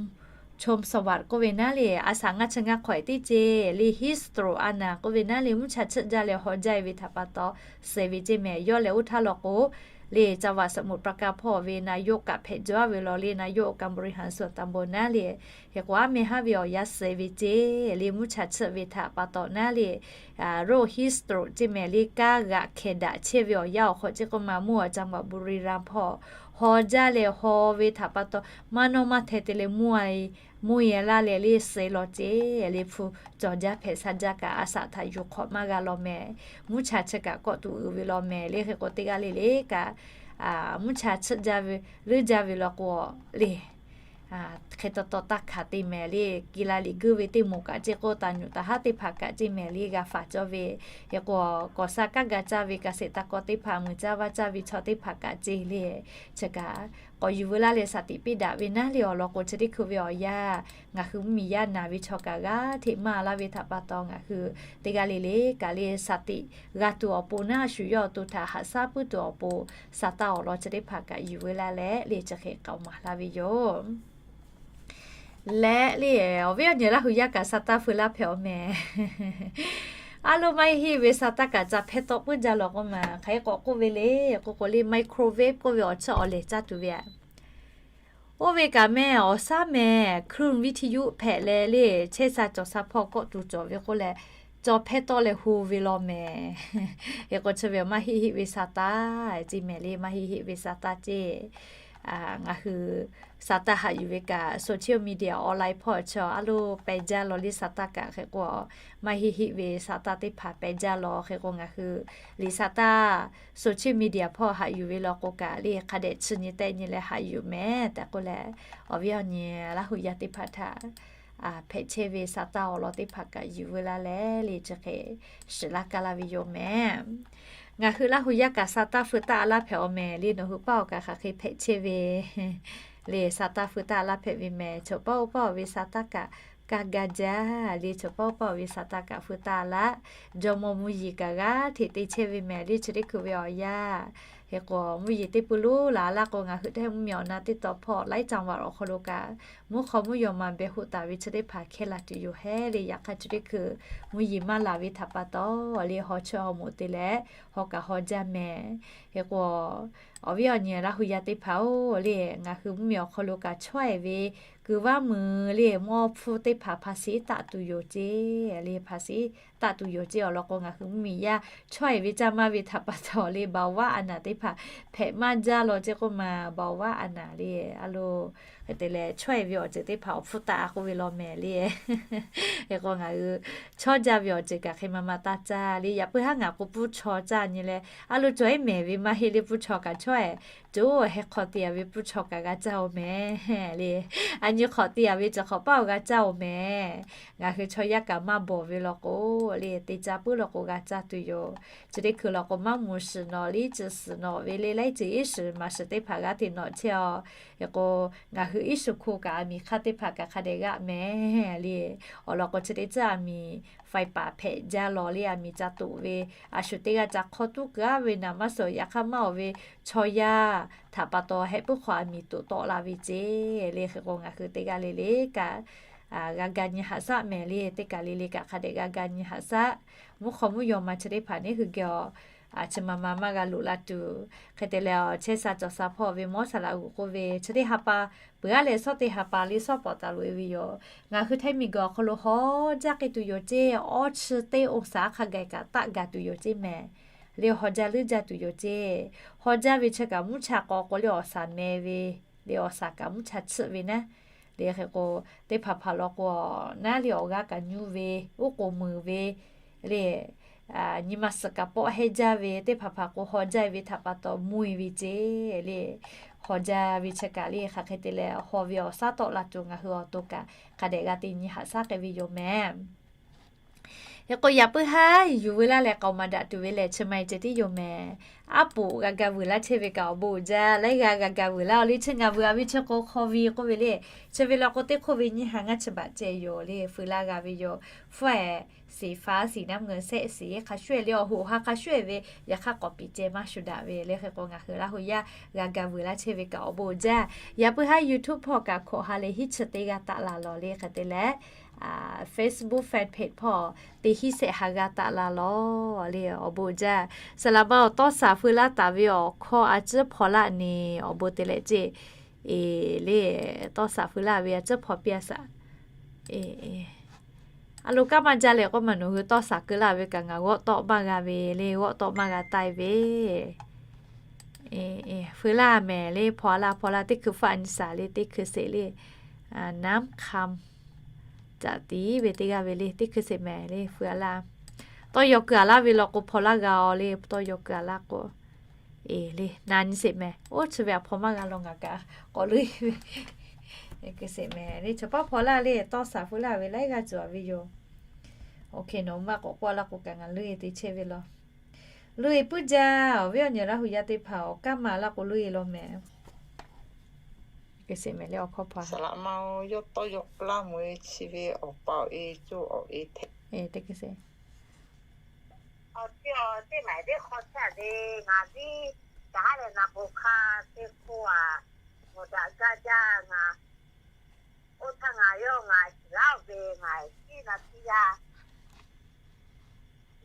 ชมสวัสดิ์ k'oˆ ve naˉ le a shaꞈ ngaˇ chi ngaˇ hk'awꞈ e teˇ ceˇ le heat stroke a naˍ k'oˆ ve naˉ le mvuhˇ cha tsuhˆ jaˇ leh haw jaˇ e ve htaꞈ pa taw suh ve ceˇ mehˍ. Yawˇ leh oˇ htaˇ law k'o le จังหวัดสมุทรปราการ hpawˇ ve นายก kaꞈ hpehꞈ jaw ve law le นายกองค์การบริหารส่วนตำบล naˉ le. Hk'e k'o aˉ meh haˉ ve awˬ yanˇ suh ve ceˇ le mvuhˇ cha tsuhˆ ve htaꞈ pa taw naˉ le โรค heat stroke ceˇ mehˍ le kanˉ g'aꞈ hkehˍ daꞈ chehˇ ve awˬ yanˇ awˬ hk'aw ceˇ k'oˆ ma mvuhˇ awˬ จังหวัดบุรีรัมย์ hpawˇ haw jaˇ leh haw ve htaꞈ pa taw maˇ nawˇ maˇ hteh te leh mvuhˇ a mvuhˇ yehˬ laˇ leh le suh law ceˇ le hpu cawˬ jaˇ hpehꞈ sha jaˇ kaꞈ a shaꞈ htaꞈ yuˬ hk'awꞈ maˇ g'a law mehˍ. Mvuhˇ cha chi kaꞈ kawˆ tuˬ uiˍ ve law mehˍ. Le hk'e k'o teˇ g'aˇ le le kaꞈ mvuhˇ cha tsuhˆ jaˇ ve leuˉ jaˇ ve law k'o le hk'e taw taw taˇ hkanˍ te mehˍ le. Kiˇ la liꞈ guˇ ve teˇ moˍ kaꞈ ceˇ k'o taˍ nyuꞈ taˍ haˉ teˇ hpaˍ kaꞈ ceˇ mehˍ le g'a faˍ cawˇ ve. Hk'e k'o kawˍ sha kanˉ ga caˇ ve kaꞈ sheˍ taˇ kawˇ teˇ hpaˍ muiˬ caˇ vaˇ caˇ ve chaw teˇ hpaˍ kaꞈ ceˇ le chi kaꞈ k'awꞈ yuˬ veu laˇ leh shaˍ tiꞈ piˇ daꞈ ve naˉ le awˬ lawn k'o, chi teˇ hkui ve awˬ yanˇ ngaˬ hui mvuhˇmiˬ yaˇ naˬ ve chaw kaꞈ g'aˇ hteꞈ maˇ laˇ ve htaꞈ pa taw, ngaˬ hui teˇ g'aˇ le le kaꞈ le shaˍ tiꞈ g'a tuˬ awˬ pon naˉ, a shu yawˇ awˬ to htaꞈ haꞈ shaˉ puiˉ tuˬ awˬ pon, shaˍ taˇ awˬ lawn chi teˇ hpaˍ kaꞈ yuˬ veu laˇ leh le chi hk'e k'aoˍ maˍ laˇ ve yoˬ. Leh le awˬ viˉ awˬ nyi Laˇ hu yaˇ kaꞈ shaˍ taˇ feu laˇ hpehꞈ-aw mehˍ. A lo maˇ heˆ ve shaˍ taˇ kaꞈ ca hpehˇ tawˆ puiˉ jaˇ lawˬ k'oˆ ma, hk'aˬ hk'e k'awꞈ k'oˆ ve le k'oˆ k'o le, microwave k'oˆ ve awˬ chi awˬ lehˬ caˇ tuˬ ve aꞈ. Oˇ ve kaꞈ mehˍ, awˬ shaˉ mehˍ, คลื่นวิทยุ hpehꞈ leh le, chehˇ sha cawˬ sha hpawˇ kawˆ tuˬ cawˬ ve k'oˆ leh, caw hpehˇ tawˆ leh hu ve law mehˍ. Hk'e k'o chi ve maˇ heˆ heˆ ve shaˍ taˇ ceˇ mehˍ le, maˇ heˆ heˆ ve shaˍ taˇ ceˇ. Ngaˬ hui shaˍ taˇ haꞈ yuˬ ve kaꞈ social media online hpawˇ chi a lo pehˬ jaˇ law le shaˍ taˇ kaꞈ hk'e k'o, maˇ heˆ heˆ ve shaˍ taˇ teˇ hpaˍ pehˬ jaˇ law hk'e k'o, ngaˬ hui liꞈ shaˍ taˇ social media hpawˇ haꞈ yuˬ ve law k'o kaꞈ le hk'a dehꞈ chi nyi tehˆ nyi leh haꞈ yuˬ mehˍ tehꞈ k'oˆ leh, awˬ viˉ awˬ nyi Laˇ hu yaˇ teˇ hpaˍ htaꞈ hpehꞈ chehˇ ve shaˍ taˇ awˬ lawn teˇ hpaˍ kaꞈ yuˬ veu laˇ leh le chi hk'e shiˍ laˇ kaˇ laˇ ve yoˬ mehˍ. Ngaˬ hui Laˇ hu yaˇ kaꞈ shaˍ taˇ feu taˇ a laˇ hpehꞈ-aw mehˍ le, nawˬ hui paˇ awˬ kaꞈ hk'aˬ hk'e hpehꞈ chehˇ ve le shaˍ taˇ feu taˇ a laˇ hpehꞈ ve mehˍ. Chaw paˇ oˇ paˇ awˬ ve shaˍ taˇ kaꞈ kaˇ gaˇ jaˇ le, chaw paˇ oˇ paˇ awˬ ve shaˍ taˇ kaꞈ feu taˇ a laˇ. Jawˇmawˇ mvuhˇ yeˬ kaꞈ g'aˇ hteꞈ te chehˇ ve mehˍ le chi teˇ hkui ve awˬ yanˇ. Hk'e k'o mvuhˇ yeˬ teˇ pui lonˉ laˬ laˇ k'o, ngaˬ hui tehꞈ mvuhˇmiˬ awˬ na teˇ taw hpawˇ laiˉ caˍ vaꞈ awˬ hk'aw lo kaꞈ mvuhˇ hk'aw mvuhˇ yaw ma beh hoˆ taˍ ve chi teˇ hpaˍ hkehˇ la tuˬ yoˬ hehˉ le. Yaꞈ hk'aˇ chi teˇ hkui mvuhˇ yeˬ maˇ laˬ ve htaꞈ pa taw le, haw chaweh haw moˍ te leh haw kaꞈ haw jaˇ mehˍ. Hk'e k'o, awˬ viˉ awˬ nyi Laˇ hu yaˇ teˇ hpaˍ-oˬ le, ngaˬ hui mvuhˇmiˬ awˬ hk'aw lo kaꞈ chaweh ve kuiˬ vaˇ muiˬ le mawˇ hpfuhˇ teˇ hpaˍ hpa shiˉ taˆ tuˬ yoˬ ceˇ le, hpa shiˉ taˆ tuˬ yoˬ ceˇ. Awˬ lawn k'o, ngaˬ hui mvuhˇmiˬ yaˇ chaweh ve caˇ maˇ ve htaꞈ pa taw le, เบาหวาน a naˬ teˇ hpaˍ hpehꞈ maˇ jaˇ law ceˇ k'oˆ ma, เบาหวาน a naˬ le, a lo hk'e te leh chaweh ve awˬ ceuˬ teˇ hpaˍ awˬ hpfuhˇ taˆ k'oˆ ve law mehˍ le. Hk'e k'o ngaˬ hui chawˇ jaˇ ve awˬ ceuˬ kaꞈ hk'e ma ma taˇ caˇ le. Yaꞈ puiˉ haˉ ngaˬ k'o puˇ chaw caˇ nyi leh, a lo cawˬ ehˉ mehˍ ve maˇ heˆ le, puˇ chaw kaꞈ chaweh cawˬ heh hk'awꞈ te-a ve puˇ chaw kaꞈ g'a caˇ-oˬ mehˍ le. A nyi hk'awꞈ te-a ve cawˬ hk'awꞈ paˇ-oˬ g'a caˇ-oˬ mehˍ. Ngaˬ hui chaw yaˇ kaꞈ maˇ bawˬ ve law k'o le, te caˇ puiˉ law k'o g'a caˇ tuˬ yoˬ. Chi teˇ hkui law k'o maˇ moˍ shiˍ nawꞈ le, iˉ tcuhˍ suhˍ nawꞈ ve le, laiˉ ceuˬ iˉ shiˍ maˍ shiˍ teˇ hpaˍ g'aˇ hteꞈ nawꞈ chehˇ-aw. Hk'e k'o, ngaˬ hui iˉ shu hko kaꞈ aˬ miˍ hk'aˇ teˇ hpaˍ kaꞈ hk'a dehꞈ g'aˇ mehˍ le. Awˬ lawn k'o chi teˇ tcuhˉ aˬ miˍ ไฟป่า hpehꞈ jaˇ law le, aˬ miˍ ca toꞈ ve, a shu teˇ g'aˇ ca hk'awˇ tuˉ keu-a ve naˍ maˇ suhˍ. Yaꞈ hk'aˇ maˇ awˬ ve chaw yaˇ htaꞈ pa taw hehˆ puiˉ hk'aw aˬ miˍ toꞈ tawˆ la ve ceˇ le. Hk'e k'o ngaˬ hui teˇ g'aˇ le le kaꞈ g'a ga nyi haꞈ shaˆ mehˍ le. Teˇ kaˬ le le kaꞈ hk'a dehꞈ g'a ga nyi haꞈ shaˆ. Mvuhˇ hk'aw mvuhˇ yaw ma chi teˇ hpaˍ neˉ hui geh-aˬ, chi ma ma maˇ g'a loꞈ la tuˬ. Hk'e te leh, chehˇ sha cawˬ sha hpawˇ ve mawˇ shaˍ laꞈ g'uˬ k'oˆ ve chi teˇ ha pa peuˬ-a leh, shawˉ teˇ ha pa le shawˉ pawˍ taˍ loꞈ-e ve yoˬ. Ngaˬ hui htaiˇ miˬ guiˬ awˬ hk'aw lo haw jaˇ k'ai tuˬ yoˬ ceˇ. Awˇ chi teˇ องศา hk'a gaˬ kaꞈ taˆ gaˬ tuˬ yoˬ ceˇ mehˍ. Le haw jaˇ leuˉ jaˇ tuˬ yoˬ ceˇ. Haw jaˇ ve chi kaꞈ mvuhˇ cha k'aw k'o le awˬ shaˍ meh ve, le awˬ shaˍ kaꞈ mvuhˇ cha chiˆ ve naˉ. Le hk'e k'o, teˇ hpaˍ hpaˍ law k'o, naˉ le awˬ g'aˇ kaꞈ nyuˇ ve, uˉ k'oˍ muiˬ ve, le nyi ma suhˍ kaꞈ pawˆ hehnˇ jaˇ ve, teˇ hpaˍ hpaˍ k'o haw jaˇ ve htaꞈ pa taw mvuhˇ-e ve ceˇ le. Haw jaˇ ve chi kaꞈ le hk'aˬ hk'e te leh, haw ve awˬ shaˉ tawˆ la tuˬ ngaˬ hui awˬ to kaꞈ hk'a dehꞈ g'a te nyi haꞈ shaˉ k'ai ve yoˬ mehˍ. Hk'e k'o, yaꞈ puiˉ haˉ yuˬ veu laˇ leh k'aoˍ maˍ daꞈ tuˬ ve lehˬ, chi ma-e ceh tiˉ yoˬ mehˍ. Aˉ poꞈ g'a ga vuiˬ laˇ chehˇ ve kaꞈ awˬ bon uiˍ jaˇ, laiˉ g'aˇ g'a ga vuiˬ laˇ-oˬ le. Chi ngaˬ vuiˬ aˬ ve chi k'o hk'aw ve k'oˆ ve le. Chi ve law k'o teˇ hk'oˆ ve nyiˇ ha ngaˇ chi baꞈ ceh yoˬ le, feu laˇ g'a ve yoˬ. Hpfuhˇ-ehˍ siˍ faˉ siˍ naˉ meuˍ sehˆ siˍ hk'a shuˍ-ehˍ le, awˬ hoꞈ ha hk'a shuˍ-ehˍ ve, yaꞈ hk'aˇ k'awꞈ piˍ ceh maˇ shu daꞈ ve le. Hk'e k'o, ngaˬ hui Laˇ hu yaˇ g'a ga vuiˬ laˇ chehˇ ve kaꞈ awˬ bon uiˍ jaˇ. Yaꞈ puiˉ haˉ YouTube hpawˇ kaꞈ hkawꞈ ha leh hiˉ chi teˇ g'aˇ taˆ la lawˬ le. Hk'e te leh, Facebook fan page hpawˇ teˇ hiˉ sehˆ ha g'aˇ taˆ la lawˬ le, awˬ bon jaˇ. Saˍ laˍ baˆ awˬ tawˇ shaˍ feu laˇ taˍ ve awˬ hkawˇ a ciˉ hpaw laˇ ni awˬ bon te leh ceˇ. Eˬ le, tawˇ shaˍ feu laˇ ve a ciˉ hpaw piˇ-a shaˍ. A lo kanˉ maˇ jaˇ leh k'oˆ ma, nawˬ hui tawˇ shaˍ keu laˇ ve kaꞈ ngaˬ g'awˆ tawˆ maˇ g'a ve le, g'awˆ tawˆ maˇ g'a taˆ-e ve. Feu laˇ mehˍ le, hpaw laˇ, hpaw laˇ, teˇ hkui hpfuhˇ a nyi shaˍ le, teˇ hkui sheˍ le, น้ำคำ caꞈ tiˉ ve teˇ g'aˇ ve le, teˇ hkui sheˍ mehˍ le, feu laˇ. Tawˇ yaw keu-a laˇ ve law k'o hpaw laˇ g'a-aw le, tawˇ yaw keu-a laˇ k'o. Eˬ le, na nyi sheˍ mehˍ. Oˇ chi ve aꞈ hpaw maˇ g'a law ngaˬ kaꞈ k'awꞈ leuˉ ve. Keu sheˍ mehˍ le, chaw paˉ hpaw laˇ le, tawˇ shaˍ feu laˇ ve laiˉ g'aˇ cawˬ ve yoˬ. Oˇ hk'e nawˬ maˇ k'awꞈ k'oˆ laˇ k'o kaꞈ ngaˬ leuˉ-e te chehˇ ve law. Leuˉ-e puiˉ jaˇ, awˬ viˉ awˬ nyi Laˇ hu yaˇ teˇ hpaˍ awˬ kanˉ ma laˇ k'o leuˉ-e law mehˍ. Hk'e sheˍ mehˍ le awˬ hkawˇ hpaˍ. Saˍ laꞈ ma-oˬ, yawˇ tawˇ yaw k'o laˇ meuˬ-e chi ve awˬ pa awˬ e coˇ awˬ e hteˇ. Awˬ teˇ maˬ teˇ hk'aw caˇ ve ngaˬ viˉ, caˇ haˉ leh na bon hk'aˇ teˇ hk'oˆ a, mawˬ daꞈ gaˇ jaˇ ngaˬ. Oˇ htaˇ ngaˬ yawˇ ngaˬ shiˍ laˇ-oˬ ve ngaˬ tiˉ na piˇ yaˇ.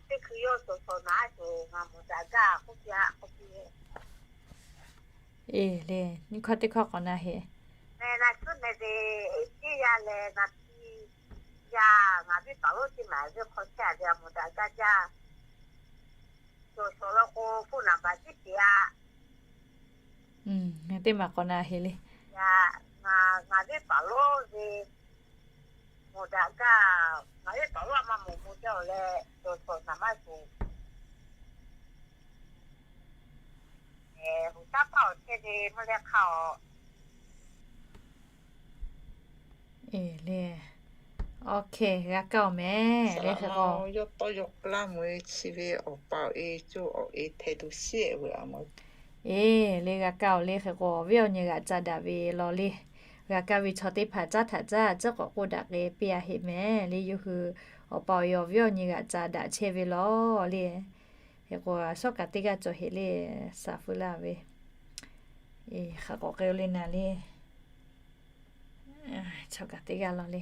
Teˇ hkui yawˇ cawˬ shawˍ naˍ a shuˍ ngaˬ mawˬ daꞈ gaˇ k'oˆ piˇ a k'oˆ piˇ. Eˬ le, nyi hkawˇ teˇ hkawˇ k'awꞈ na heˍ. Meh na cuˉ meh ve, eˬ piˇ yaˇ leh na piˇ yaˇ. Ngaˬ viˉ paˍ lonˉ teˇ maˬ ve hk'aw caˇ ve a mawˬ daꞈ gaˇ jaˇ. Cawˬ shawˍ law k'o, phone number tiˉ te a. Teˇ maˬ k'awꞈ na heˍ le. Ngaˬ viˉ paˍ lonˉ ve mawˬ daꞈ gaˇ, ngaˬ viˉ paˍ lonˉ a ma mawˬ bon jaˇ-oˬ leh, cawˬ shawˍ naˍ maˇ shuˍ. Eˬ, hoꞈ taˇ paˇ awˬ chehˇ ve maˇ leh hk'aˇ-oˬ. Eˬ le, OK, g'a kaˇ-oˬ mehˍ le hk'e k'o. Yawˇ tawˇ yaw k'o laˇ meuˬ-e chi ve awˬ pa awˬ e coˇ awˬ e hteˇ to shiˉ-eˬ ve a ma. Eˬ le, g'a kaˇ-oˬ le hk'e k'o, awˬ viˉ awˬ nyi g'aꞈ ca daꞈ ve law le. G'a kaˇ ve chaw teˇ hpaˍ caˉ htaꞈ caˇ ciˉ k'awꞈ k'oˆ daꞈ k'ai piˇ a heˆ mehˍ le. Yawˇ hui awˬ pa awˬ e awˬ viˉ awˬ nyi g'aꞈ ca daꞈ chehˇ ve law le. Hk'e k'o, shawˉ kaꞈ teˇ g'aˇ cawˬ heˍ le, shaˍ feuˉ laˇ ve. Eˬ, hk'aˬ k'awꞈ k'ai-o le naˍ le. Chaw kaꞈ teˇ g'aˇ law le.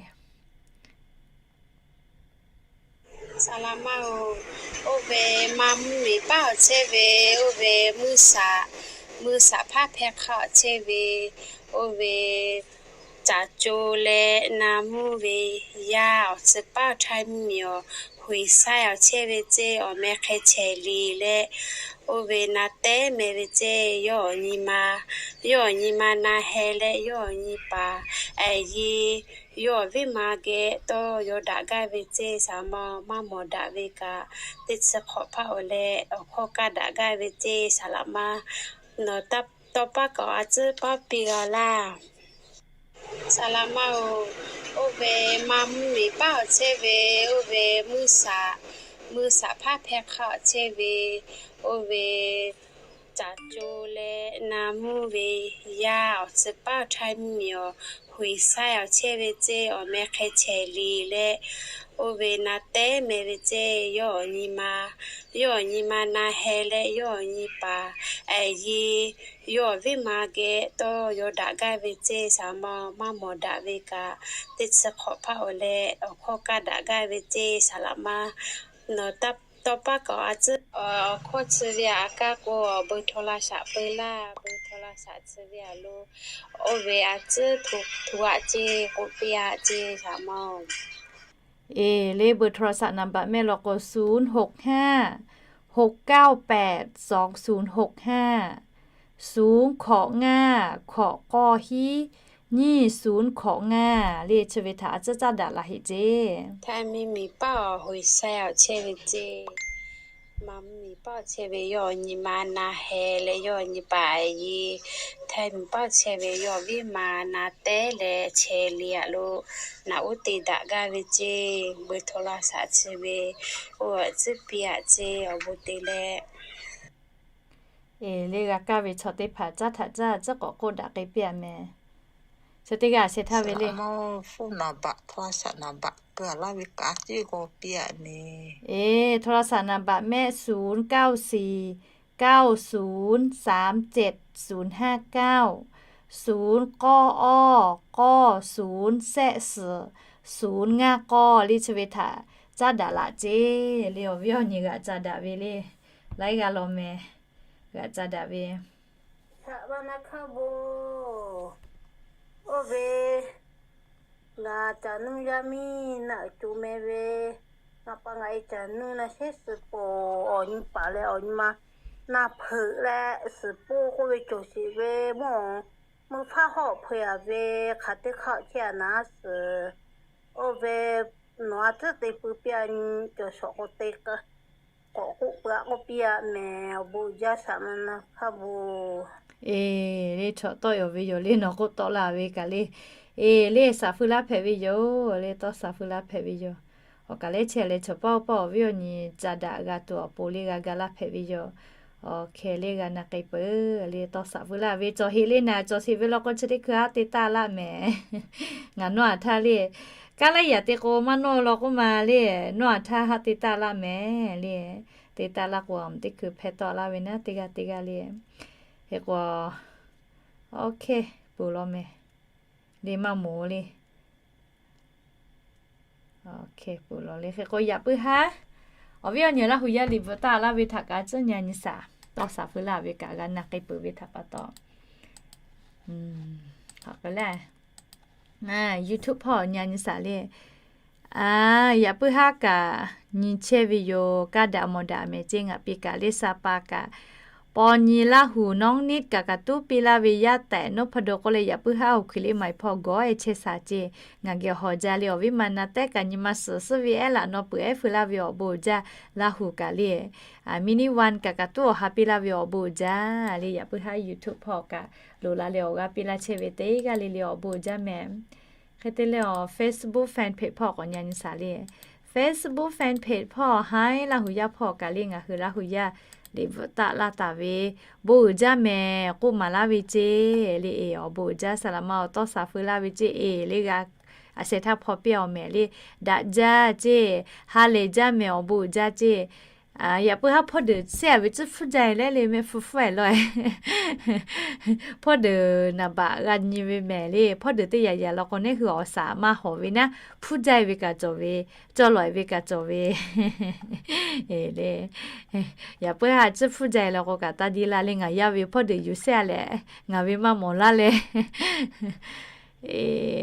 Saˍ laꞈ ma-oˬ, oˇ ve maˇ mvuhˇ miˬ paˇ awˬ chehˇ ve, oˇ ve mvuhˇ shaꞈ, mvuhˇ shaꞈ hpaˇ hpehˇ hk'aˇ awˬ chehˇ ve, oˇ ve caˍ co leh na mvuhˇ ve yaˇ awˬ tcuh paˇ awˬ htaˇ mvuhˇ miˬ awˬ, Hoˍ iˍ saˇ awˬ chehˇ ve ceˇ, awˬ meh hk'e Chehˍ liˍ leh, oˇ ve na tehˉ meh ve ceˇ, yawˇ awˬ nyi ma, yawˇ awˬ nyi ma na heh leh, yawˇ awˬ nyi paˍ, eˬ yi, yawˇ awˬ viˉ ma geh tawˇ yaw daꞈ gaˇ ve ceˇ, shaˍ ma maˇ mawˬ daꞈ ve kaꞈ, teˇ chi hk'awꞈ hpaˇ-oˬ leh, awˬ hkawˇ kaˇ daꞈ gaˇ ve ceˇ, saˍ laꞈ ma, nawˬ tawˇ paˇ k'awꞈ a tcuhˉ paˇ piˇ g'a laˇ. Saˍ laꞈ ma-oˬ, oˇ ve maˇ mvuhˇ miˬ paˇ awˬ chehˇ ve, oˇ ve mvuhˇ shaꞈ, mvuhˇ shaꞈ hpaˇ hpehˇ hk'aˇ awˬ chehˇ ve, oˇ ve caˍ co leh na mvuhˇ ve yaˇ awˬ tcuh paˇ awˬ htaˇ mvuhˇ miˬ awˬ, Hoˍ iˍ saˇ awˬ chehˇ ve ceˇ, awˬ meh hk'e Chehˍ liˍ leh, oˇ ve na tehˉ meh ve ceˇ, yawˇ awˬ nyi ma, yawˇ awˬ nyi ma na heh leh, yawˇ awˬ nyi paˍ, eˬ yi, yawˇ awˬ viˉ ma geh tawˇ yaw daꞈ gaˇ ve ceˇ, shaˍ ma maˇ mawˬ daꞈ ve kaꞈ, teˇ chi hk'awꞈ hpaˇ-oˬ leh, awˬ hkawˇ kaˇ daꞈ gaˇ ve ceˇ, saˍ laꞈ ma, nawˬ tawˇ paˇ k'awꞈ a tcuhˉ, awˬ hkawˇ chi ve a kaˇ k'o, awˬ เบอร์โทรศัพท์ peu laˇ, เบอร์โทรศัพท์ chi ve a lo, oˇ ve a tcuhˉ htu g'aꞈ ceˇ k'oˆ piˇ a ceˇ, shaˍ ma-oˬ. Eˬ, le เบอร์โทรศัพท์ nonˍ baꞈ mehˆ law k'o, ศูนย์หกห้าหกเก้าแปดสองศูนย์หกห้า ศูนย์ hkawꞈ ngaˇ hkawꞈ k'awˇ hiˉ nyiˇ ศูนย์ hkawꞈ ngaˇ le, chi ve htaꞈ a tcuhˉ caˉ daꞈ la heˆ ceˇ. Htaiˇ miˇ miˬ paˇ awˬ Hoˍ iˍ saˇ awˬ chehˇ ve ceˇ. Maˇ mvuhˇ miˬ paˇ awˬ chehˇ ve yawˇ awˬ nyi ma na heh leh yawˇ awˬ nyi paˍ eˬ yi. Htaiˇ miˬ paˇ awˬ chehˇ ve yawˇ viˉ ma na tehˉ leh Chehˍ liˍ a lo naꞈ uˉ te daꞈ gaˇ ve ceˇ. เบอร์โทรศัพท์ chi ve oˇ a tcuhˉ piˇ a ceˇ, awˬ bon te leh. Eˬ, le g'a kaˇ ve chaw teˇ hpaˍ caˉ htaꞈ caˇ ciˉ k'awꞈ k'oˆ daꞈ k'ai piˇ a mehˍ. Chi teˇ g'aˇ sheh htaˇ ve le. Phone นามบัตร โทรศัพท์ นามบัตร keu a laˇ ve kaꞈ ceˇ k'awꞈ piˇ a nehˬ. Eˬ, โทรศัพท์ nonˍ baꞈ mehˆ ศูนย์เก้าสี่เก้าศูนย์สามเจ็ดศูนย์ห้าเก้า ศูนย์ k'awˇ awˇ k'awˇ ศูนย์ shehˆ suhˍ ศูนย์ ngaˇ k'awˇ le, chi ve htaꞈ caˉ daꞈ laꞈ ceˇ le. Awˬ viˉ awˬ nyi g'aꞈ ca daꞈ ve le. Laiˉ g'aˇ law mehˍ, g'aꞈ ca daꞈ ve. Saꞈ va na hkaˇ bon, oˇ ve, ngaˬ caˬ nuˇ yaˇ miˇ naˆ uiˍ co meh ve, ngaˬ pa ngaˬ e caˬ nuˇ na shehˉ suhˍ poˬ awˬ nyi paˍ leh awˬ nyi ma na hpeuꞈ leh suhˍ poˬ k'oˆ ve cawˬ sheˍ ve mawˇ, meuˇ hpaˇ hawˉ hpeuꞈ a ve hk'aˬ teˇ hk'aˇ chehˇ a naˉ suhˍ. Oˇ ve nawˬ a tcuhˉ te pui piˇ a nyi cawˬ shawˍ k'o te k'awꞈ k'oˆ pui a k'oˆ piˇ a mehˍ. Awˬ bon jaˇ saꞈ ma na hkaˇ bon. Eˬ, le chaw tawˆ yaw ve yoˬ le, nawˬ k'oˆ tawˆ la ve kaꞈ le. Eˬ, le shaˍ feuˉ laˇ hpehꞈ ve yoˬ le, tawˇ shaˍ feuˉ laˇ hpehꞈ ve yoˬ. Awˬ kaˬ lehˉ chehˇ leh chaw paˇ paˇ awˬ viˉ awˬ nyi ca daꞈ g'a tuˬ awˬ pon le g'a ga laˇ hpehꞈ ve yoˬ. Awˬ hkeh le g'a na k'ai peuˬ le, tawˇ shaˍ veu laˇ ve cawˬ heˆ le naˍ, cawˬ sheˍ ve law k'o chi teˇ hkui haˉ te taˆ laˇ mehˍ. Ngaˬ nawˇ aꞈ htaˇ le, kaˉ laiˉ yaꞈ te k'o maˇ nawˇ law k'oˆ ma le, nawˇ aꞈ htaˇ haˉ te taˆ laˇ mehˍ le. Te taˆ laˇ k'o teˇ hkui hpeh tawˆ laˇ ve naˉ teˇ g'aˇ teˇ g'aˇ le. Hk'e k'o, awˬ hkeh peuˬ law mehˍ le, maˇ moˍ le. Awˬ hkeh peuˬ law le. Hk'e k'o yaꞈ puiˉ haˉ awˬ viˉ awˬ nyi Laˇ hu yaˇ liꞈ bvuhꞈ taˆ laˇ ve htaꞈ kaꞈ tcuhˉ nyi nyi shaˍ, tawˇ shaˍ veu laˇ ve kaꞈ g'a na k'ai peuˬ ve htaꞈ pa taw, YouTube hpawˇ nyi nyi shaˍ le. Yaꞈ puiˉ haˉ kaꞈ nyi chehˇ ve yoˬ. Kaˇ daꞈ mawˬ daꞈ mehˍ ceˇ, ngaˬ piˇ kaꞈ le sa pa kaꞈ paw nyi Laˇ hu nawˉ niˆ kaꞈ kaꞈ tuˉ piˇ laˇ ve yaˇ tehꞈ nawˉ hpaw do k'oˆ leh yaꞈ puiˉ haˉ awˬ hkui le maˍ hpawˇ gawˬ ehˉ chehˇ shaˍ ceˇ. Ngaˬ geh hawˬ jaˇ le, awˬ viˉ ma na tehˉ kaꞈ nyi ma suhˍ suhˉ ve ehˉ laꞈ nawˬ peuˬ ehˉ feu laˇ ve awˬ bon uiˍ jaˇ Laˇ hu kaꞈ le. Mini one kaꞈ kaꞈ tuˉ awˬ ha piˇ laˇ ve awˬ bon uiˍ jaˇ le. Yaꞈ puiˉ haˉ YouTube hpawˇ kaꞈ loꞈ la leh awˬ g'aˇ piˇ laˇ chehˇ ve teˇ g'aˇ le le awˬ bon uiˍ jaˇ mehˍ. Hk'e te leh awˬ Facebook fan page hpawˇ k'awꞈ nyi nyi shaˍ le. Facebook fan page hpawˇ haiˉ Laˇ hu yaˇ hpawˇ kaꞈ le ngaˬ hui Laˇ hu yaˇ liꞈ bvuhꞈ taˆ laˇ taˍ ve bon uiˍ jaˇ mehˍ k'oˆ maˍ laˇ ve ceˇ le. Awˬ bon uiˍ jaˇ, saˍ laˍ ma awˬ tawˇ shaˍ feu laˇ ve ceˇ le g'a. A sheh htaˇ hpawˇ piˇ awˬ mehˍ le, daꞈ jaˇ ceˇ, ha lehˬ jaˇ mehˍ awˬ bon uiˍ jaˇ ceˇ. Yaꞈ puiˉ haˉ hpawˇ deuˬ shehˇ a ve tcuhˉ hpfuhˇ jaˇ leh le mehˆ hpfuhˇ hpfuhˇ e lawˬ e. Hpawˇ deuˬ naˍ baꞈ g'a nyi ve mehˍ le. Hpawˇ deuˬ teˇ yaꞈ yaꞈ law k'o neˉ hui awˬ shaˍ maˇ hawˍ ve naˉ, hpfuhˇ jaˇ ve kaꞈ cawˬ ve, cawˇ lawˬ e ve kaꞈ cawˬ ve le. Yaꞈ puiˉ haˉ tcuhˉ hpfuhˇ jaˇ law k'o kaꞈ taˇ diˇ laˇ le. Ngaˬ yaˇ ve hpawˇ deuˬ yuˬ shehˇ a leh ngaˬ ve maˇ mawˬ laˇ leh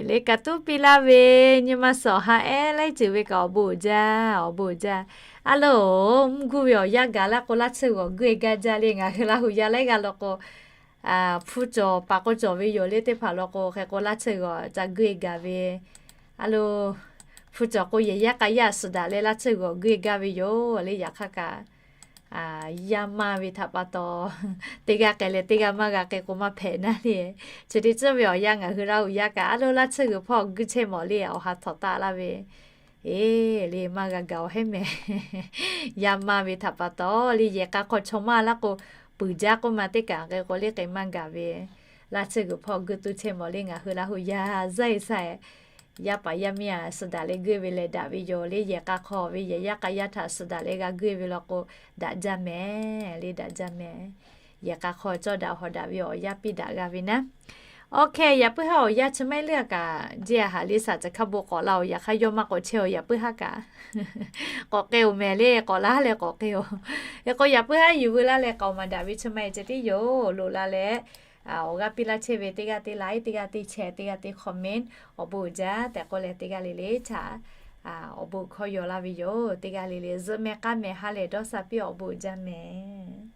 le kaꞈ tuˉ piˇ laˇ ve, nyi ma suhˍ ha ehˉ laiˉ ceuˬ ve kaꞈ awˬ bon uiˍ jaˇ, awˬ bon uiˍ jaˇ. A loˬ, mvuhˇ guˇ ve awˬ yanˇ gaˬ laˇ k'o laˇ tsuhˇ g'awˬ guˇ e gaˇ jaˇ le. Ngaˬ hui Laˇ hu yaˇ laiˉ g'aˇ law k'o, hpu cawˬ paˍ k'o cawˬ ve yoˬ le. Teˇ hpaˍ law k'o hk'e k'o laˇ tsuhˇ g'awˬ ca guˇ e gaˬ ve. A loˬ, hpu cawˬ k'o yehˬ yaˇ k'a yaˇ suhˍ daꞈ leh laˇ tsuhˇ g'awˬ guˇ e gaˇ ve yoˬ le. Yaꞈ hk'aˇ kaꞈ yaˇ maˇ ve htaꞈ pa taw, teˇ g'aˇ k'ai leh teˇ g'aˇ maˇ g'a k'ai k'o maˇ hpehꞈ naˉ le. Chi teˇ tcuhˉ ve awˬ yanˇ ngaˬ hui Laˇ hu yaˇ kaꞈ a loˬ laˇ tsuhˇ g'awˬ hpawˇ guˇ chehˇ mawˬ le awˬ ha htawꞈ taˆ laˇ ve, e le maˇ g'a gaˬ awˬ hehˉ mehˍ. Yaˇ maˇ ve htaꞈ pa taw le yehˬ k'a hk'aw chaw maˇ laˇ k'o, puiˍ jaˇ k'oˆ ma teˇ kaꞈ k'ai k'o le k'ai maˇ gaˬ ve, laˇ tsuhˇ g'awˬ hpawˇ guˇ tuˬ chehˇ mawˬ le ngaˬ hui Laˇ hu yaˇ zaˇ e saˇ e. Yaˇ paˍ yaˇ miˇ a suhˍ daꞈ leh guˇ e ve leh daꞈ ve yoˬ le. Yehˬ k'a hk'aw ve yehˬ yaˇ k'a yaˇ htaꞈ suhˍ daꞈ leh g'a guˇ e ve law k'o, daꞈ jaˇ mehˍ le, daꞈ jaˇ mehˍ. Yehˬ k'a hk'aw cawˇ daꞈ hawˍ daꞈ ve awˬ yaˇ piˇ daꞈ g'a ve naˉ. Awˬ hkeh yaꞈ puiˉ haˉ awˬ yaˇ chi maˇ heˆ le a kaꞈ, jeˇ a haꞈ le shaˍ caˬ hk'a bon k'awꞈ la oˬ. Yaꞈ hk'aˇ yawˇ maˇ k'awꞈ chehˇ oˬ. Yaꞈ puiˉ haˉ kaꞈ k'awꞈ k'ai oˬ mehˍ le, k'awꞈ la haˉ leh k'awꞈ k'ai oˬ. Hk'e k'o yaꞈ puiˉ haˉ yuˬ veu laˇ leh k'aoˍ maˍ daꞈ ve chi maˇ heˆ ceh tiˉ yoˬ. Loꞈ la leh awˬ g'aˇ piˇ laˇ chehˇ ve teˇ g'aˇ teˇ like, teˇ g'aˇ teˇ share, teˇ g'aˇ teˇ comment, awˬ bon uiˍ jaˇ tehꞈ k'oˆ leh teˇ g'aˇ le le htaꞈ awˬ bon hkawˇ yaw laˇ ve yoˬ. Teˇ g'aˇ le le zuhꞈ mehˍ k'aˉ mehˍ ha lehˬ dawˇ sha piˇ awˬ bon uiˍ jaˇ mehˍ.